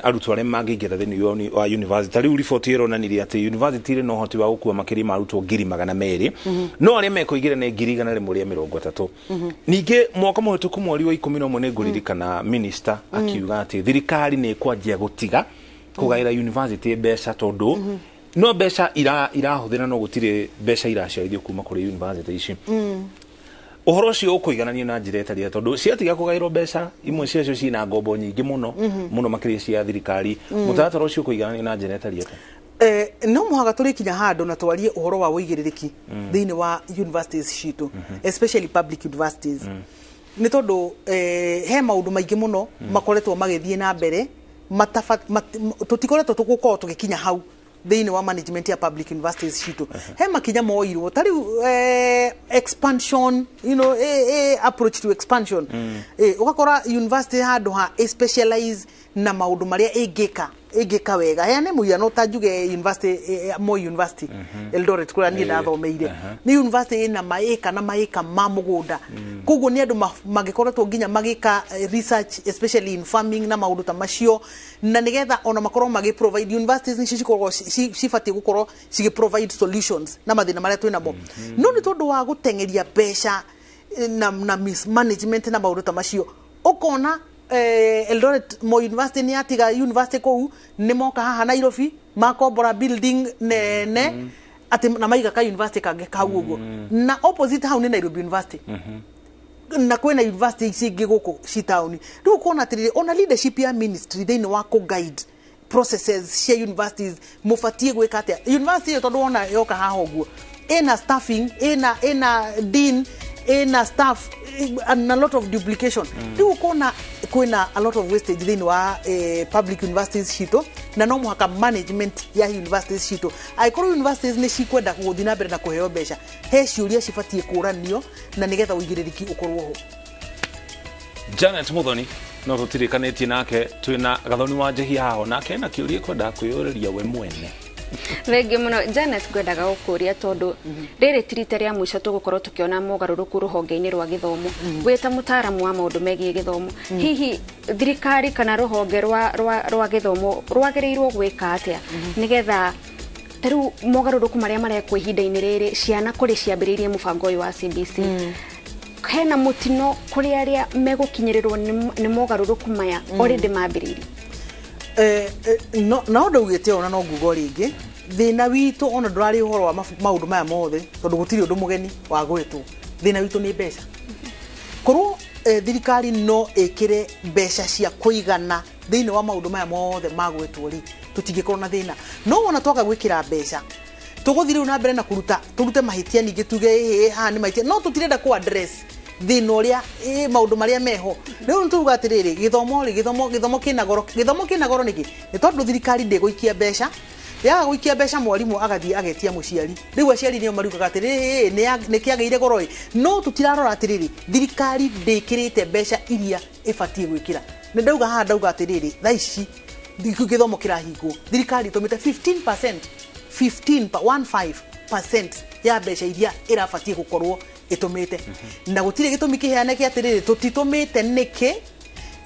arutwo arĩa mangĩingĩra thĩinĩ wa university. Ta rĩu riboti ĩronanirie atĩ university ĩrĩ na ũhoti wa gũkua makĩria ma arutwo 200,000, no arĩa mekũingĩra nĩ 130,000. Ningĩ mwaka mũhĩtũku mweri wa 11 nĩ ngũririkana minister akiuga atĩ thirikari nĩ ĩkwanjia gũtiga kũgaĩra university mbeca tondũ no mbeca irahũthĩra no gũtirĩ mbeca iraciarithio kuma kũrĩ university ici. Ũhoro ũcio ũkũigananio na njĩra ĩtarĩ, tondũ ciatiga kũgaĩrwo mbeca imwe ciacio ciĩna ngombo nyingĩ mũno mũno makĩria cia thirikari. Mũtaratara ũcio ũkũigananio na njĩra ĩtarĩ atĩa? No mũhaka tũrĩkinya handũ na twarie ũhoro wa ũigĩrĩrĩki thĩinĩ wa universities citũ, especially public universities, nĩ tondũ he maũndũ maingĩ mũno makoretwo magĩthiĩ na mbere tũtikoretwo tũgũkorwo tũgĩkinya hau thĩinĩ wa management ya public universities citũ. He makinya moirwo ta rĩu expansion, you know, approach to expansion. Ũgakora university handũ ha specialize na maũndũ marĩa ĩngĩka wega. Heane mũhiano ta njuge university, Moi University Eldoret kũrĩa niĩ ndathomeire, nĩ university ĩna maĩka na maĩka ma mũgũnda, koguo nĩ andũ mangĩkoretwo nginya magĩka research especially in farming na maũndũ ta macio, na nĩgetha ona makorwo magĩ provide. Universities nicio cikoragwo cibatiĩ gũkorwo cigĩ provide solutions na mathĩna marĩa twĩ namo, no nĩ tondũ wa gũteng'eria mbeca na mismanagement na maũndũ ta macio, ũkona Eldoret Moi University nĩ yatiga university kũu, nĩ moka haha Nairobi makombora building nene atĩ na maiga ka university kangĩ kau ũguo, na opposite hau nĩ Nairobi University, na kwĩna university ici ingĩ gũkũ ci taũni. Rĩu ũkona atĩrĩrĩ, ona leadership ya ministry thĩinĩ wa kũ guide processes cia universities mũbatiĩ gwĩka atĩa university ĩyo, tondũ wona yoka haha ũguo ĩna staffing, ĩna dean, ĩna staff and a lot of duplication. Rĩu ũkona kwĩna a lot of wastage thĩinĩ wa public universities citũ, na no mũhaka management ya universities citũ, angĩkorwo universities nĩ cikwenda gũthiĩ na mbere na kũheo mbeca, he ciũria cibatiĩ kũranio na nĩgetha ũigĩrĩrĩki ũkorwo ho. Janet Muthoni no tũtirĩkanĩtie nake, twĩna Gathoni wa Njehia haha nake na kĩũria kwenda kwĩyũrĩria we mwene. Thengiũ mũno Janet, ngwendaga gũkũria tondũ rĩrĩ ti rita rĩa mũico tũgũkorwo tũkĩona mogarũrũku rũhonge-inĩ rwa gĩthomo. Wĩ ta mũtaaramu wa maũndũ megiĩ gĩthomo, hihi thirikari kana rũhonge rwa gĩthomo rwagĩrĩirwo gwĩka atĩa nĩgetha ta rĩu mogarũrũku marĩa marekwo ihinda-inĩ rĩrĩ, ciana kũrĩ ciambĩrĩirie mũbango ũyũ wa CBC, hena mũtino kũrĩ arĩa megũkinyĩrĩrwo nĩ mogarũrũku maya already mambĩrĩirie? No ndaugĩte ona no nguga rĩngĩ, thĩna witũ ona ndũrarĩ ũhoro wa maũndũ maya mothe, tondũ gũtirĩ ũndũ mũgeni wa gwĩtwo. Thĩna witũ nĩ mbeca. Korwo thirikari no ĩkĩre mbeca cia kũigana thĩinĩ wa maũndũ maya mothe ma gwĩtwo rĩ, tũtingĩkorwo na thĩna. No wona twaga gwĩkĩra mbeca, tũgũthiĩ rĩu na mbere na kũruta tũrute mahĩtia, ningĩ tuge ĩhĩ haha nĩ mahĩtia, no tũtirenda kũ address thĩna ũrĩa maũndũ marĩa meho. Rĩu nĩ tuga atĩrĩrĩ, gĩthomo rĩ, gĩthomo kĩna goro, gĩthomo kĩna goro nĩkĩ? Nĩ tondũ thirikari ndĩgũikia mbeca, yaga gũikia mbeca mwarimũ agathiĩ agetia mũciari. Rĩu aciari nĩo mariugaga atĩrĩrĩ, nĩ kĩagĩire goro ĩ, no tũtirarora atĩrĩrĩ, thirikari ndĩkĩrĩte mbeca iria ĩbatiĩ gwĩkĩra. Nĩ ndauga haha, ndauga atĩrĩrĩ, thaa ici gĩthomo kĩrahingwo, thirikari ĩtũmĩte 15%, 15% ya mbeca iria ĩrabatiĩ gũkorwo ĩtũmĩte, na gũtirĩ gĩtũmi kĩheane kĩa atĩrĩrĩ tũtitũmĩte nĩkĩ,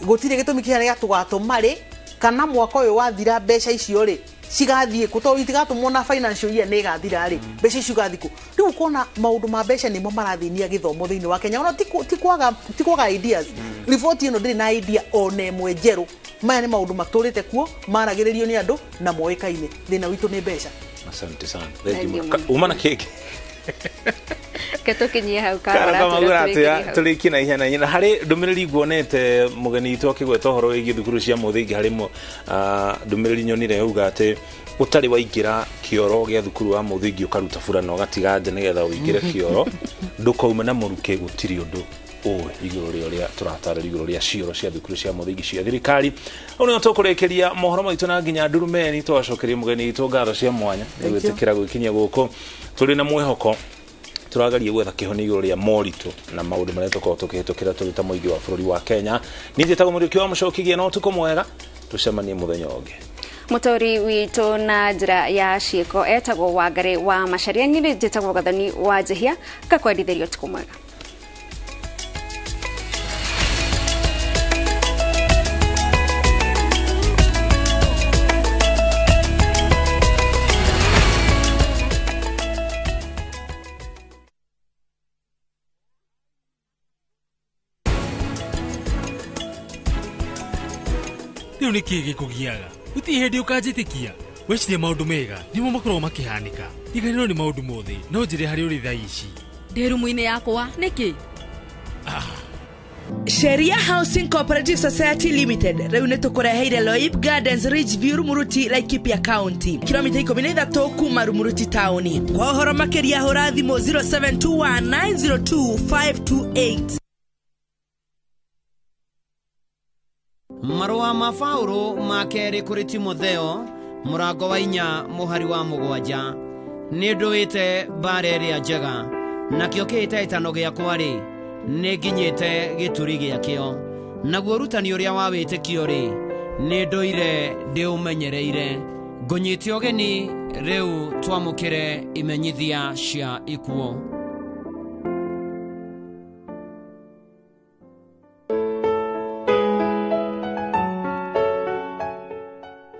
gũtirĩ gĩtũmi kĩheane gĩa tũgatũma rĩ, kana mwaka ũyũ wathira mbeca icio rĩ Cigathiĩ kũ? Tondũ itigatũmwo na financial year nĩ ĩgathira rĩ, mbeca icio igathiĩ kũ? Rĩu ũkona maũndũ ma mbeca nĩmo marathĩnia gĩthomo thĩinĩ wa Kenya. Ona ti kwaga ideas. Riboti ĩno ndĩrĩ na idea ona ĩmwe njerũ. Maya nĩ maũndũ matũrĩte kuo, maragĩrĩrio nĩ andũ na moĩkaine. Thĩna witũ nĩ mbeca. Asante sana. Thank you. Thank you. Uma na kĩngĩ. Ke tũkinyie hau. Karo Kamara. Kamagura tũrĩkie na ihenya na ihenya. Harĩ ndũmĩrĩri nguonete mũgeni witũ akĩgweta ũhoro wĩgiĩ thukuru cia mũthingi, harĩ ndũmĩrĩri nyonire yauga atĩ ũtarĩ waingĩra kĩoro gĩa thukuru wa mũthingi, ũkaruta burana ũgatiga nja nĩgetha ũingĩre kĩoro, ndũkaume na mũrukĩ, gũtirĩ ũndũ ũĩ igũrũ rĩa ũrĩa tũratarĩria igũrũ rĩa cioro cia thukuru cia mũthingi cia thirikari. Hau nĩho tũkũrĩkĩria mohoro maitũ na nginya ndurumeni. Tũgacokeria mũgeni witũ ngatho cia mwanya nĩ Thank you. gwĩtĩkĩra gwĩkinyia gũkũ. Tũrĩ na mwĩhoko tũrageria gwetha kĩhonia igũrũ rĩa moritũ na maũndũ marĩa tũkoragwo tũkĩhĩtũkĩra tũrĩ ta mũingĩ wa bũrũri wa Kenya. Niĩ njĩtagwo Mũriũki wa Mũcoki. Gĩa na ũtukũ mwega, tũcemanie mũthenya ũngĩ. Mũtaũri witũ na njĩra ya ciĩko etagwo Wangari wa Macaria. Niĩ njĩtagwo Gathoni wa Njĩhia, ngakwendithĩria ũtukũ mwega. Rĩu nĩ kĩĩ gĩkũgiaga? Gũtirĩ hĩndĩ ũkanjĩtĩkia. Weciria maũndũ mega nĩmo makoragwo makĩhanĩka. Riganĩrwo nĩ maũndũ mothe, no njĩre harĩa ũrĩ thaa ici. Ndĩ rumu-inĩ yakwa nĩkĩ? Sheria Housing Cooperative Society Limited rĩu nĩ tũkũreheire Loip Gardens, Ridgeview, Rumuruti, Laikipia County, kilomita 13 kuma Rumuruti taũni. Kwa ũhoro makĩria hũra thimũ 0721902528. Marũa ma Paũlũ ma kerĩ kũrĩ Timotheo, mũrango wa 4, mũhari wa 7. Nĩ ndũĩte mbara ĩrĩa njega, nakĩo kĩhĩtahĩtano gĩakwa-rĩ, nĩ nginyĩte gĩturi gĩakĩo, naguo ũrutani ũrĩa wa wĩtĩkio-rĩ, nĩ ndũire ndĩũmenyereire. Ngũnyite ũgeni rĩu twamũkĩre imenyithia cia ikuũ.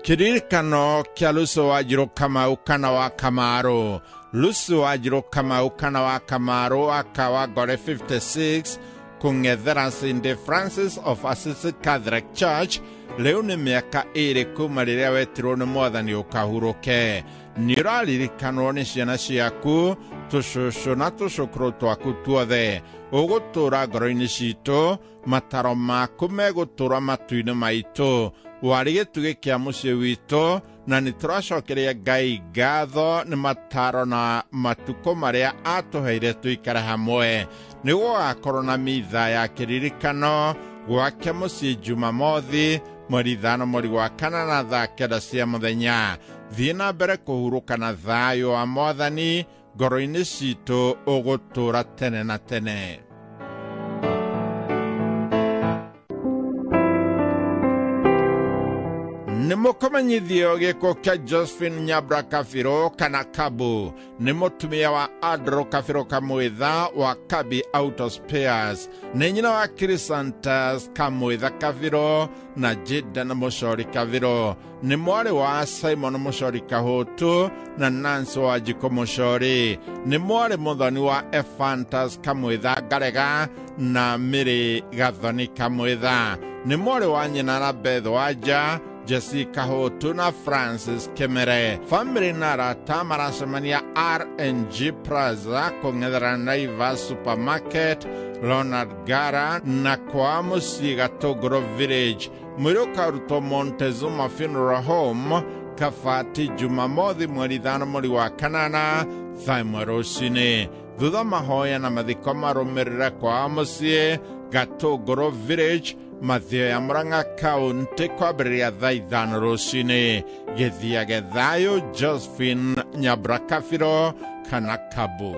Kiririkano kĩa Lucy Wanjiru Kamau kana wa Kamaru. Lucy Wanjiru Kamau kana wa Kamaru aka wa Ngore 56 kũng'ethera St Francis of Assisi Catholic Church. Rĩu nĩ mĩaka 2 kuma rĩrĩa wetirwo nĩ mwathani ũkahurũke. Nĩ ũraririkanwo nĩ ciana ciaku, tũcũcũ na tũcũkũrũ twaku tuothe. Ũgũtũũra ngoro-inĩ citũ, mataro maku megũtũũra matu-inĩ maitũ. Warĩ gĩtugĩ kĩa mũciĩ witũ, na nĩ tũracokeria Ngai ngatho nĩ mataro na matukũ marĩa atũheire tũikare hamwe. Nĩ gũgakorwo na mitha ya kĩririkano gwake mũciĩ Jumamothi mweri 5 mweri wa 8 thaa 9 cia mũthenya. Thiĩ na mbere kũhurũka na thayũ wa mwathani ngoro-inĩ citũ, ũgũtũũra tene na tene. Nĩ mũkũmenyithio gĩkuũ kĩa Josephine Nyabra Kabiro kana Kabu. Nĩ mũtumia wa Andrew Kabiro Kamwitha wa Kabi Auto Spares. Nĩ nyina wa Chrysanthus Kamwitha Kabiro na Jaden Mũcori Kabiro. Nĩ mwarĩ wa Simon Mũcori Kahũtu na Nancy Wanjikũ Mũcori. Nĩ mwarĩ mũthoni wa Ephantus Kamwitha Ngarega na Mary Gathoni Kamwitha. Nĩ mwarĩ wa nyina na Beth Wanja, Jessica Hotu na Francis Kemere. Family na arata maracemania RNG Plaza kũng'ethera Naivas Supermarket, Leonard Gara na kwa mũciĩ Gatũngũrũ Village. Mwĩrĩ ũkarutwo Montezuma Funeral Home Kabati Jumamothi mweri 5 mweri wa 8 thaa 1 rũcinĩ. Thutha mahoya na mathiko marũmĩrĩre kwa mũciĩ Gatũngũrũ Village, Mathioya, Murang'a County, kwambĩrĩria thaa 5 rũcinĩ. Gĩthiage thayũ Josephine Nyabra Kabiro kana Kabu.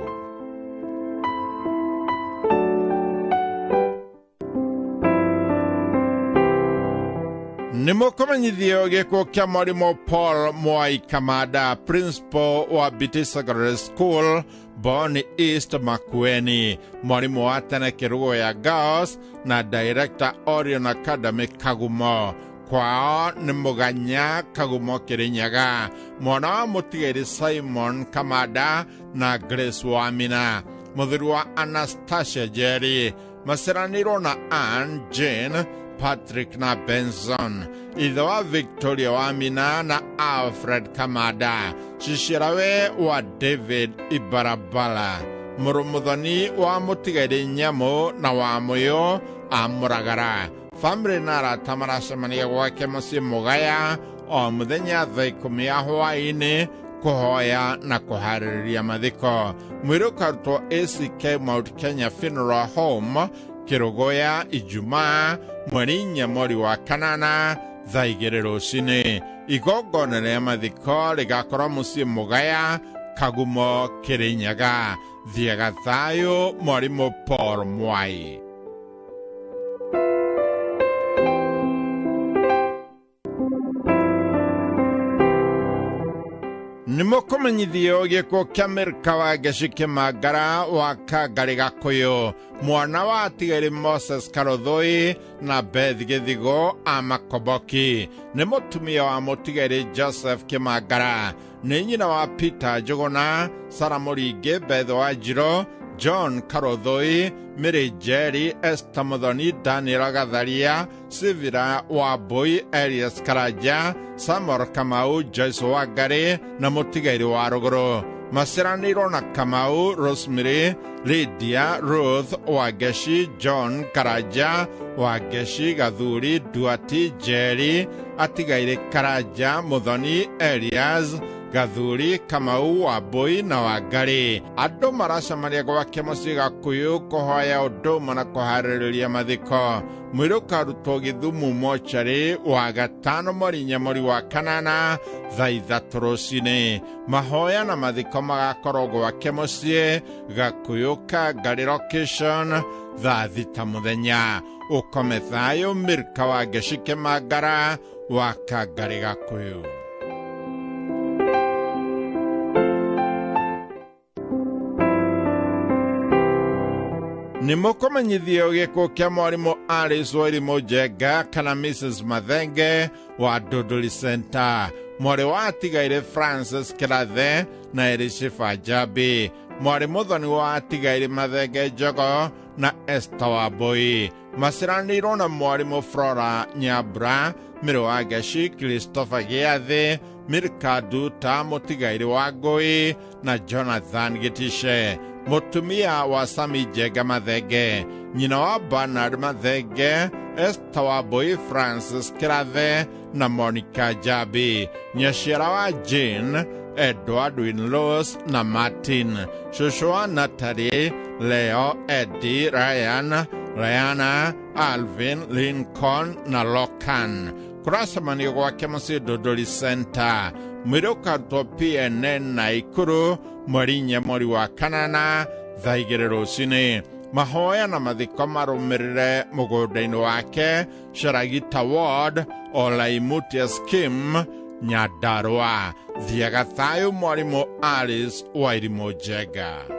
Nĩ mũkũmenyithio gĩkuũ kĩa mwarimũ Paul Mwai Kamada, principal wa BT Secondary School, Boni East, Makueni, mwarimũ wa tene Kĩrũgũ ya Girls na director Orion Academy Kagumo. Kwao nĩ Mũganya Kagumo Kĩrĩnyaga. Mwana wa mũtigairĩ Simon Kamada na Grace Wamina. Mũthuri wa Anastasia Jerry. Maciaranĩirwo na Ann, Jane, Patrick na Benson. Ithe wa Victoria Wamina na Alfred Kamada. Cicirawe wa David Ibarabala. Mũrũmũthoni wa mũtigairĩ Nyamu na wa Mũyũ a Mũragara. Famĩlĩ na arata maracemania gwake mũciĩ Mũgaya o mũthenya thaa 10 ya hwaĩ-inĩ kũhoya na kũharĩrĩria mathiko. Mwĩrĩ ũkarutwo ACK Mount Kenya Funeral Home Kĩrũgũya Ijumaa mweri 4 mweri wa 8 thaa 2 rũcinĩ. Igongona rĩa mathiko rĩgakorwo mũciĩ Mũgaya Kagumo Kĩrĩnyaga. Thiaga thayũ mwarimũ Paul Mwai. Nĩmũkũmenyithio gĩkuũ kĩa Milka wa Ngeci Kĩmangara wa Kangarĩ Gakũyũ, mwana wa atigairĩ Moses Karũthũi na Beth Gĩthigo a Makomboki. Nĩ mũtumia wa mũtigairĩ Joseph Kĩmangara. Nĩ nyina wa Peter Njũgũna, Sarah Mũringĩ, Beth Wanjirũ, John Karũthũi, Mary Njeri, Esther Muthoni, Daniel Gatharia, Sivira Wambui, Elias Karanja, Samuel Kamau, Joyce Wangari na mũtigairĩ wa Rũgũrũ. Maciaranĩirwo na Kamau, Rosemary, Lydia, Ruth Wangeci, John Karanja, Wangeci, Gathuri, Duati, Njeri, atigairĩ Karanja, Muthoni, Elias, Gathuri, Kamau, Wambui na Wangari. Andũ maracemania gwake mũciĩ Gakũyũ kũhoya ũndũ ũmwe na kũharĩrĩria mathiko. Mwĩrĩ ũkarutwo Gĩthumu mocarĩ wa 5 mweri 4 mweri wa 8 thaa 3 rũcinĩ. Mahoya na mathiko magakorwo gwake mũciĩ Gakũyũ Kangarĩ location thaa 6 mũthenya. Ũkome thayũ Milka wa Ngeci Kĩmangara wa Kangarĩ Gakũyũ. Nĩmũkũmenyithio gĩkuũ kĩa mwarimũ Alice Wairimu Njenga kana Mrs Mathenge wa Ndunduri Center. Mwarĩ wa atigairĩ Francis Kĩrathe na Elishiba Njambi. Mwarĩ mũthoni wa atigairĩ Mathenge Njogo na Esther Wambui. Maciaranĩirwo na mwarimũ Flora Nyambura, Mĩrĩ wa Ngeci, Christopher Gĩathĩ, Milka Nduta, mũtigairĩ wa Ngũi na Jonathan Gĩtice. Mũtumia wa Sami Njenga Mathenge, nyina wa Bernard Mathenge, Esther Wambui, Francis Kĩrathe na Monica Njambi. Nyaciara wa Jane, Edward Winlos na Martin. Cũcũ wa Natalie, Leo, Eddie, Ryan, Rihanna, Alvin, Lincoln na Lokan. Kũracemanio gwake mũciĩ Ndunduri Center. Mwĩrĩ ũkarutwo PNN Naikuru mweri 4 mweri wa 8 thaa 2 rũcinĩ. Mahoya na mathiko marũmĩrĩre mũgũnda-inĩ wake Sharagita Ward, Olaimutia Scheme, Nyandarua. Thiaga thayũ mwarimũ Alice Wairimu Njenga.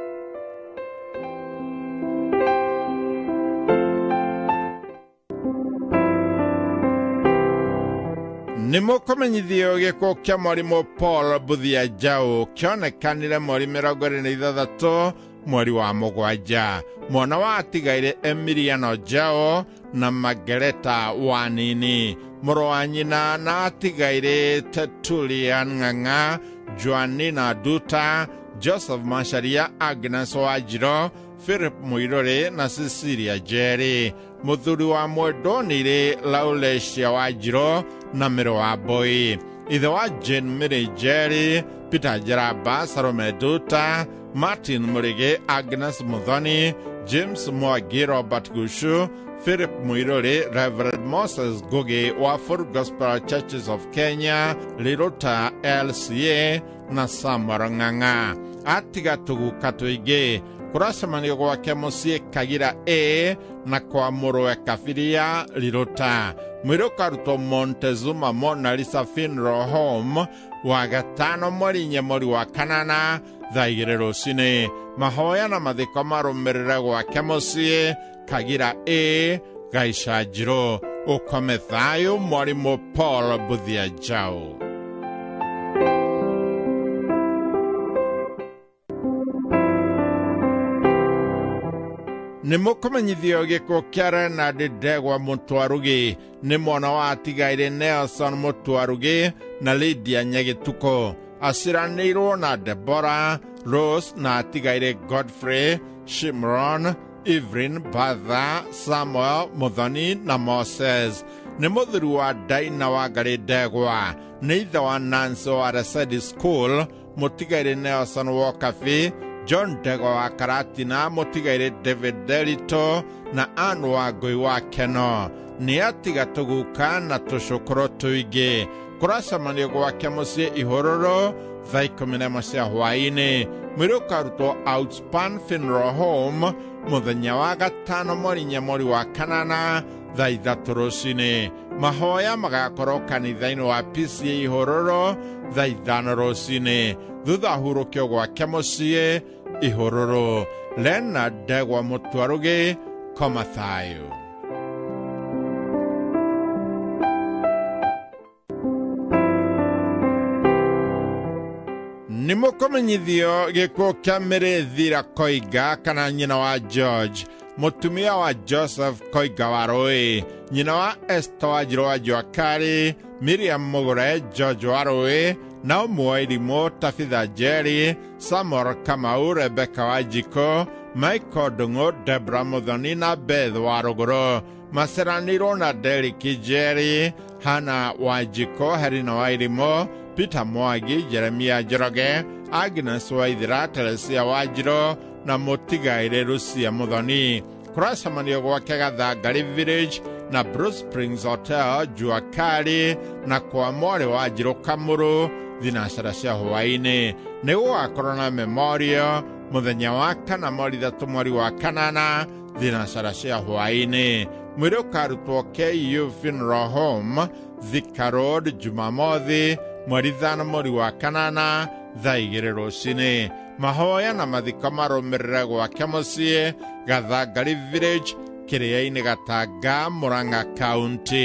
Nĩmũkũmenyithio gĩkuũ kĩa mwarimũ Paul Mbuthia Njaũ kĩonekanire mweri 26 mweri wa 7. Mwana wa atigairĩ Emiliano Njaũ na Magereta Wanini. Mũrũ wa nyina na atigairĩ Tertullian Ng'ang'a, Joanina Nduta, Joseph Macharia, Agnes Wanjirũ, Philip Muiruri na Cecilia Njeri. Mũthuri wa Mwendonire Laulecia Wanjirũ na Mĩrũ wa Mbui. Ithe wa Jane Mary Njeri, Peter Njaramba, Salome Nduta, Martin Mũrĩgĩ, Agnes Muthoni, James Mwangi, Robert Gushu, Philip Muiruri, Reverend Moses Ngugi wa Full Gospel Churches of Kenya, Liruta LCA na Samuel Ng'ang'a. Atiga tũguka tũingĩ. Kũracemanio gwake mũciĩ Kagira A na kwa mũrũwe Kabiria Liruta. Mwĩrĩ ũkarutwo Montezuma Mona Lisa Funeral Home wa 5 mweri 4 mweri wa 8 thaa 2 rũcinĩ. Mahoya na mathiko marũmĩrĩre gwake mũciĩ Kagira A Gaicanjirũ. Ũkome thayũ mwarimũ Paul Mbuthia Njaũ. Nĩ mũkũmenyithio gĩkuũ kĩa Leonard Ndegwa Mũtwarugi, nĩ mwana wa atigaire Nelson Mũtwarugi na Lydia Nyagĩtukũ. Aciranĩirwo na Deborah Rose na atigaire Godfrey Shimron, Evelyn Batha, Samuel Muthoni na Moses. Nĩ mũthuri wa Daina Wangarĩ Ndegwa, nĩ ithe wa Nancy wa Resedi School, mũtigaire Nelson Wokabi, John Ndegwa wa Karatina, mũtigaire David Delito na Ann wa Ngũi wa Keno. Nĩ atiga tũguka na tũcũkũrũ tũingĩ. Kũracemanio gwake mũciĩ Ihũrũrũ thaa 11 cia hwaĩ-inĩ. Mwĩrĩ ũkarutwo Outspan Funeral Home mũthenya wa gatano mweri 4 mweri wa kanana thaa 3 rũcinĩ. Mahoya magakorwo kanitha-inĩ wa PCA Ihũrũrũ thaa 5 rũcinĩ. Thutha hurũkio gwake mũciĩ Ihũrũrũ. Leonard Ndegwa Mũtwarugi, koma thayũ. Nĩ mũkũmenyithio gĩkuũ kĩa Mĩrĩthira Koiga kana nyina wa George, mũtumia wa Joseph Koiga wa Rũĩ, nyina wa Esther Wanjirũ wa Juakari, Miriam Mũgũre, George wa Rũĩ, Naomi Wairimũ, Tabitha Njeri, Samuel Kamau, Rebecca Wanjikũ, Michael Ndung'u, Debra Muthoni na Beth wa Rũgũrũ. Maceranĩirwo na Derrick Njeri, Hannah Wanjikũ, Helena Wairimũ, Peter Mwangi, Jeremia Njoroge, Agnes Waithira, Teresia Wanjirũ na mũtigaire Lucia Muthoni. Kũracemanio gwake Gathangari Village na Bruce Springs Hotel Juakari na kwa mwarĩ Wanjirũ Kamũrũ thinacara cia hwaĩ-inĩ. Nĩ gũgakorwo na memorial mũthenya wa kana mweri 3 mweri wa kanana thinacara cia hwaĩ-inĩ. Mwĩrĩ ũkarutwo KU Funeral Home Thika Road Jumamothi mweri 5 mweri wa kanana thaa 2 rũcinĩ. Mahoya na mathiko marũmĩrĩre gwake mũciĩ Gathangari Village, Kĩrĩa-inĩ Gatanga, Murang'a County.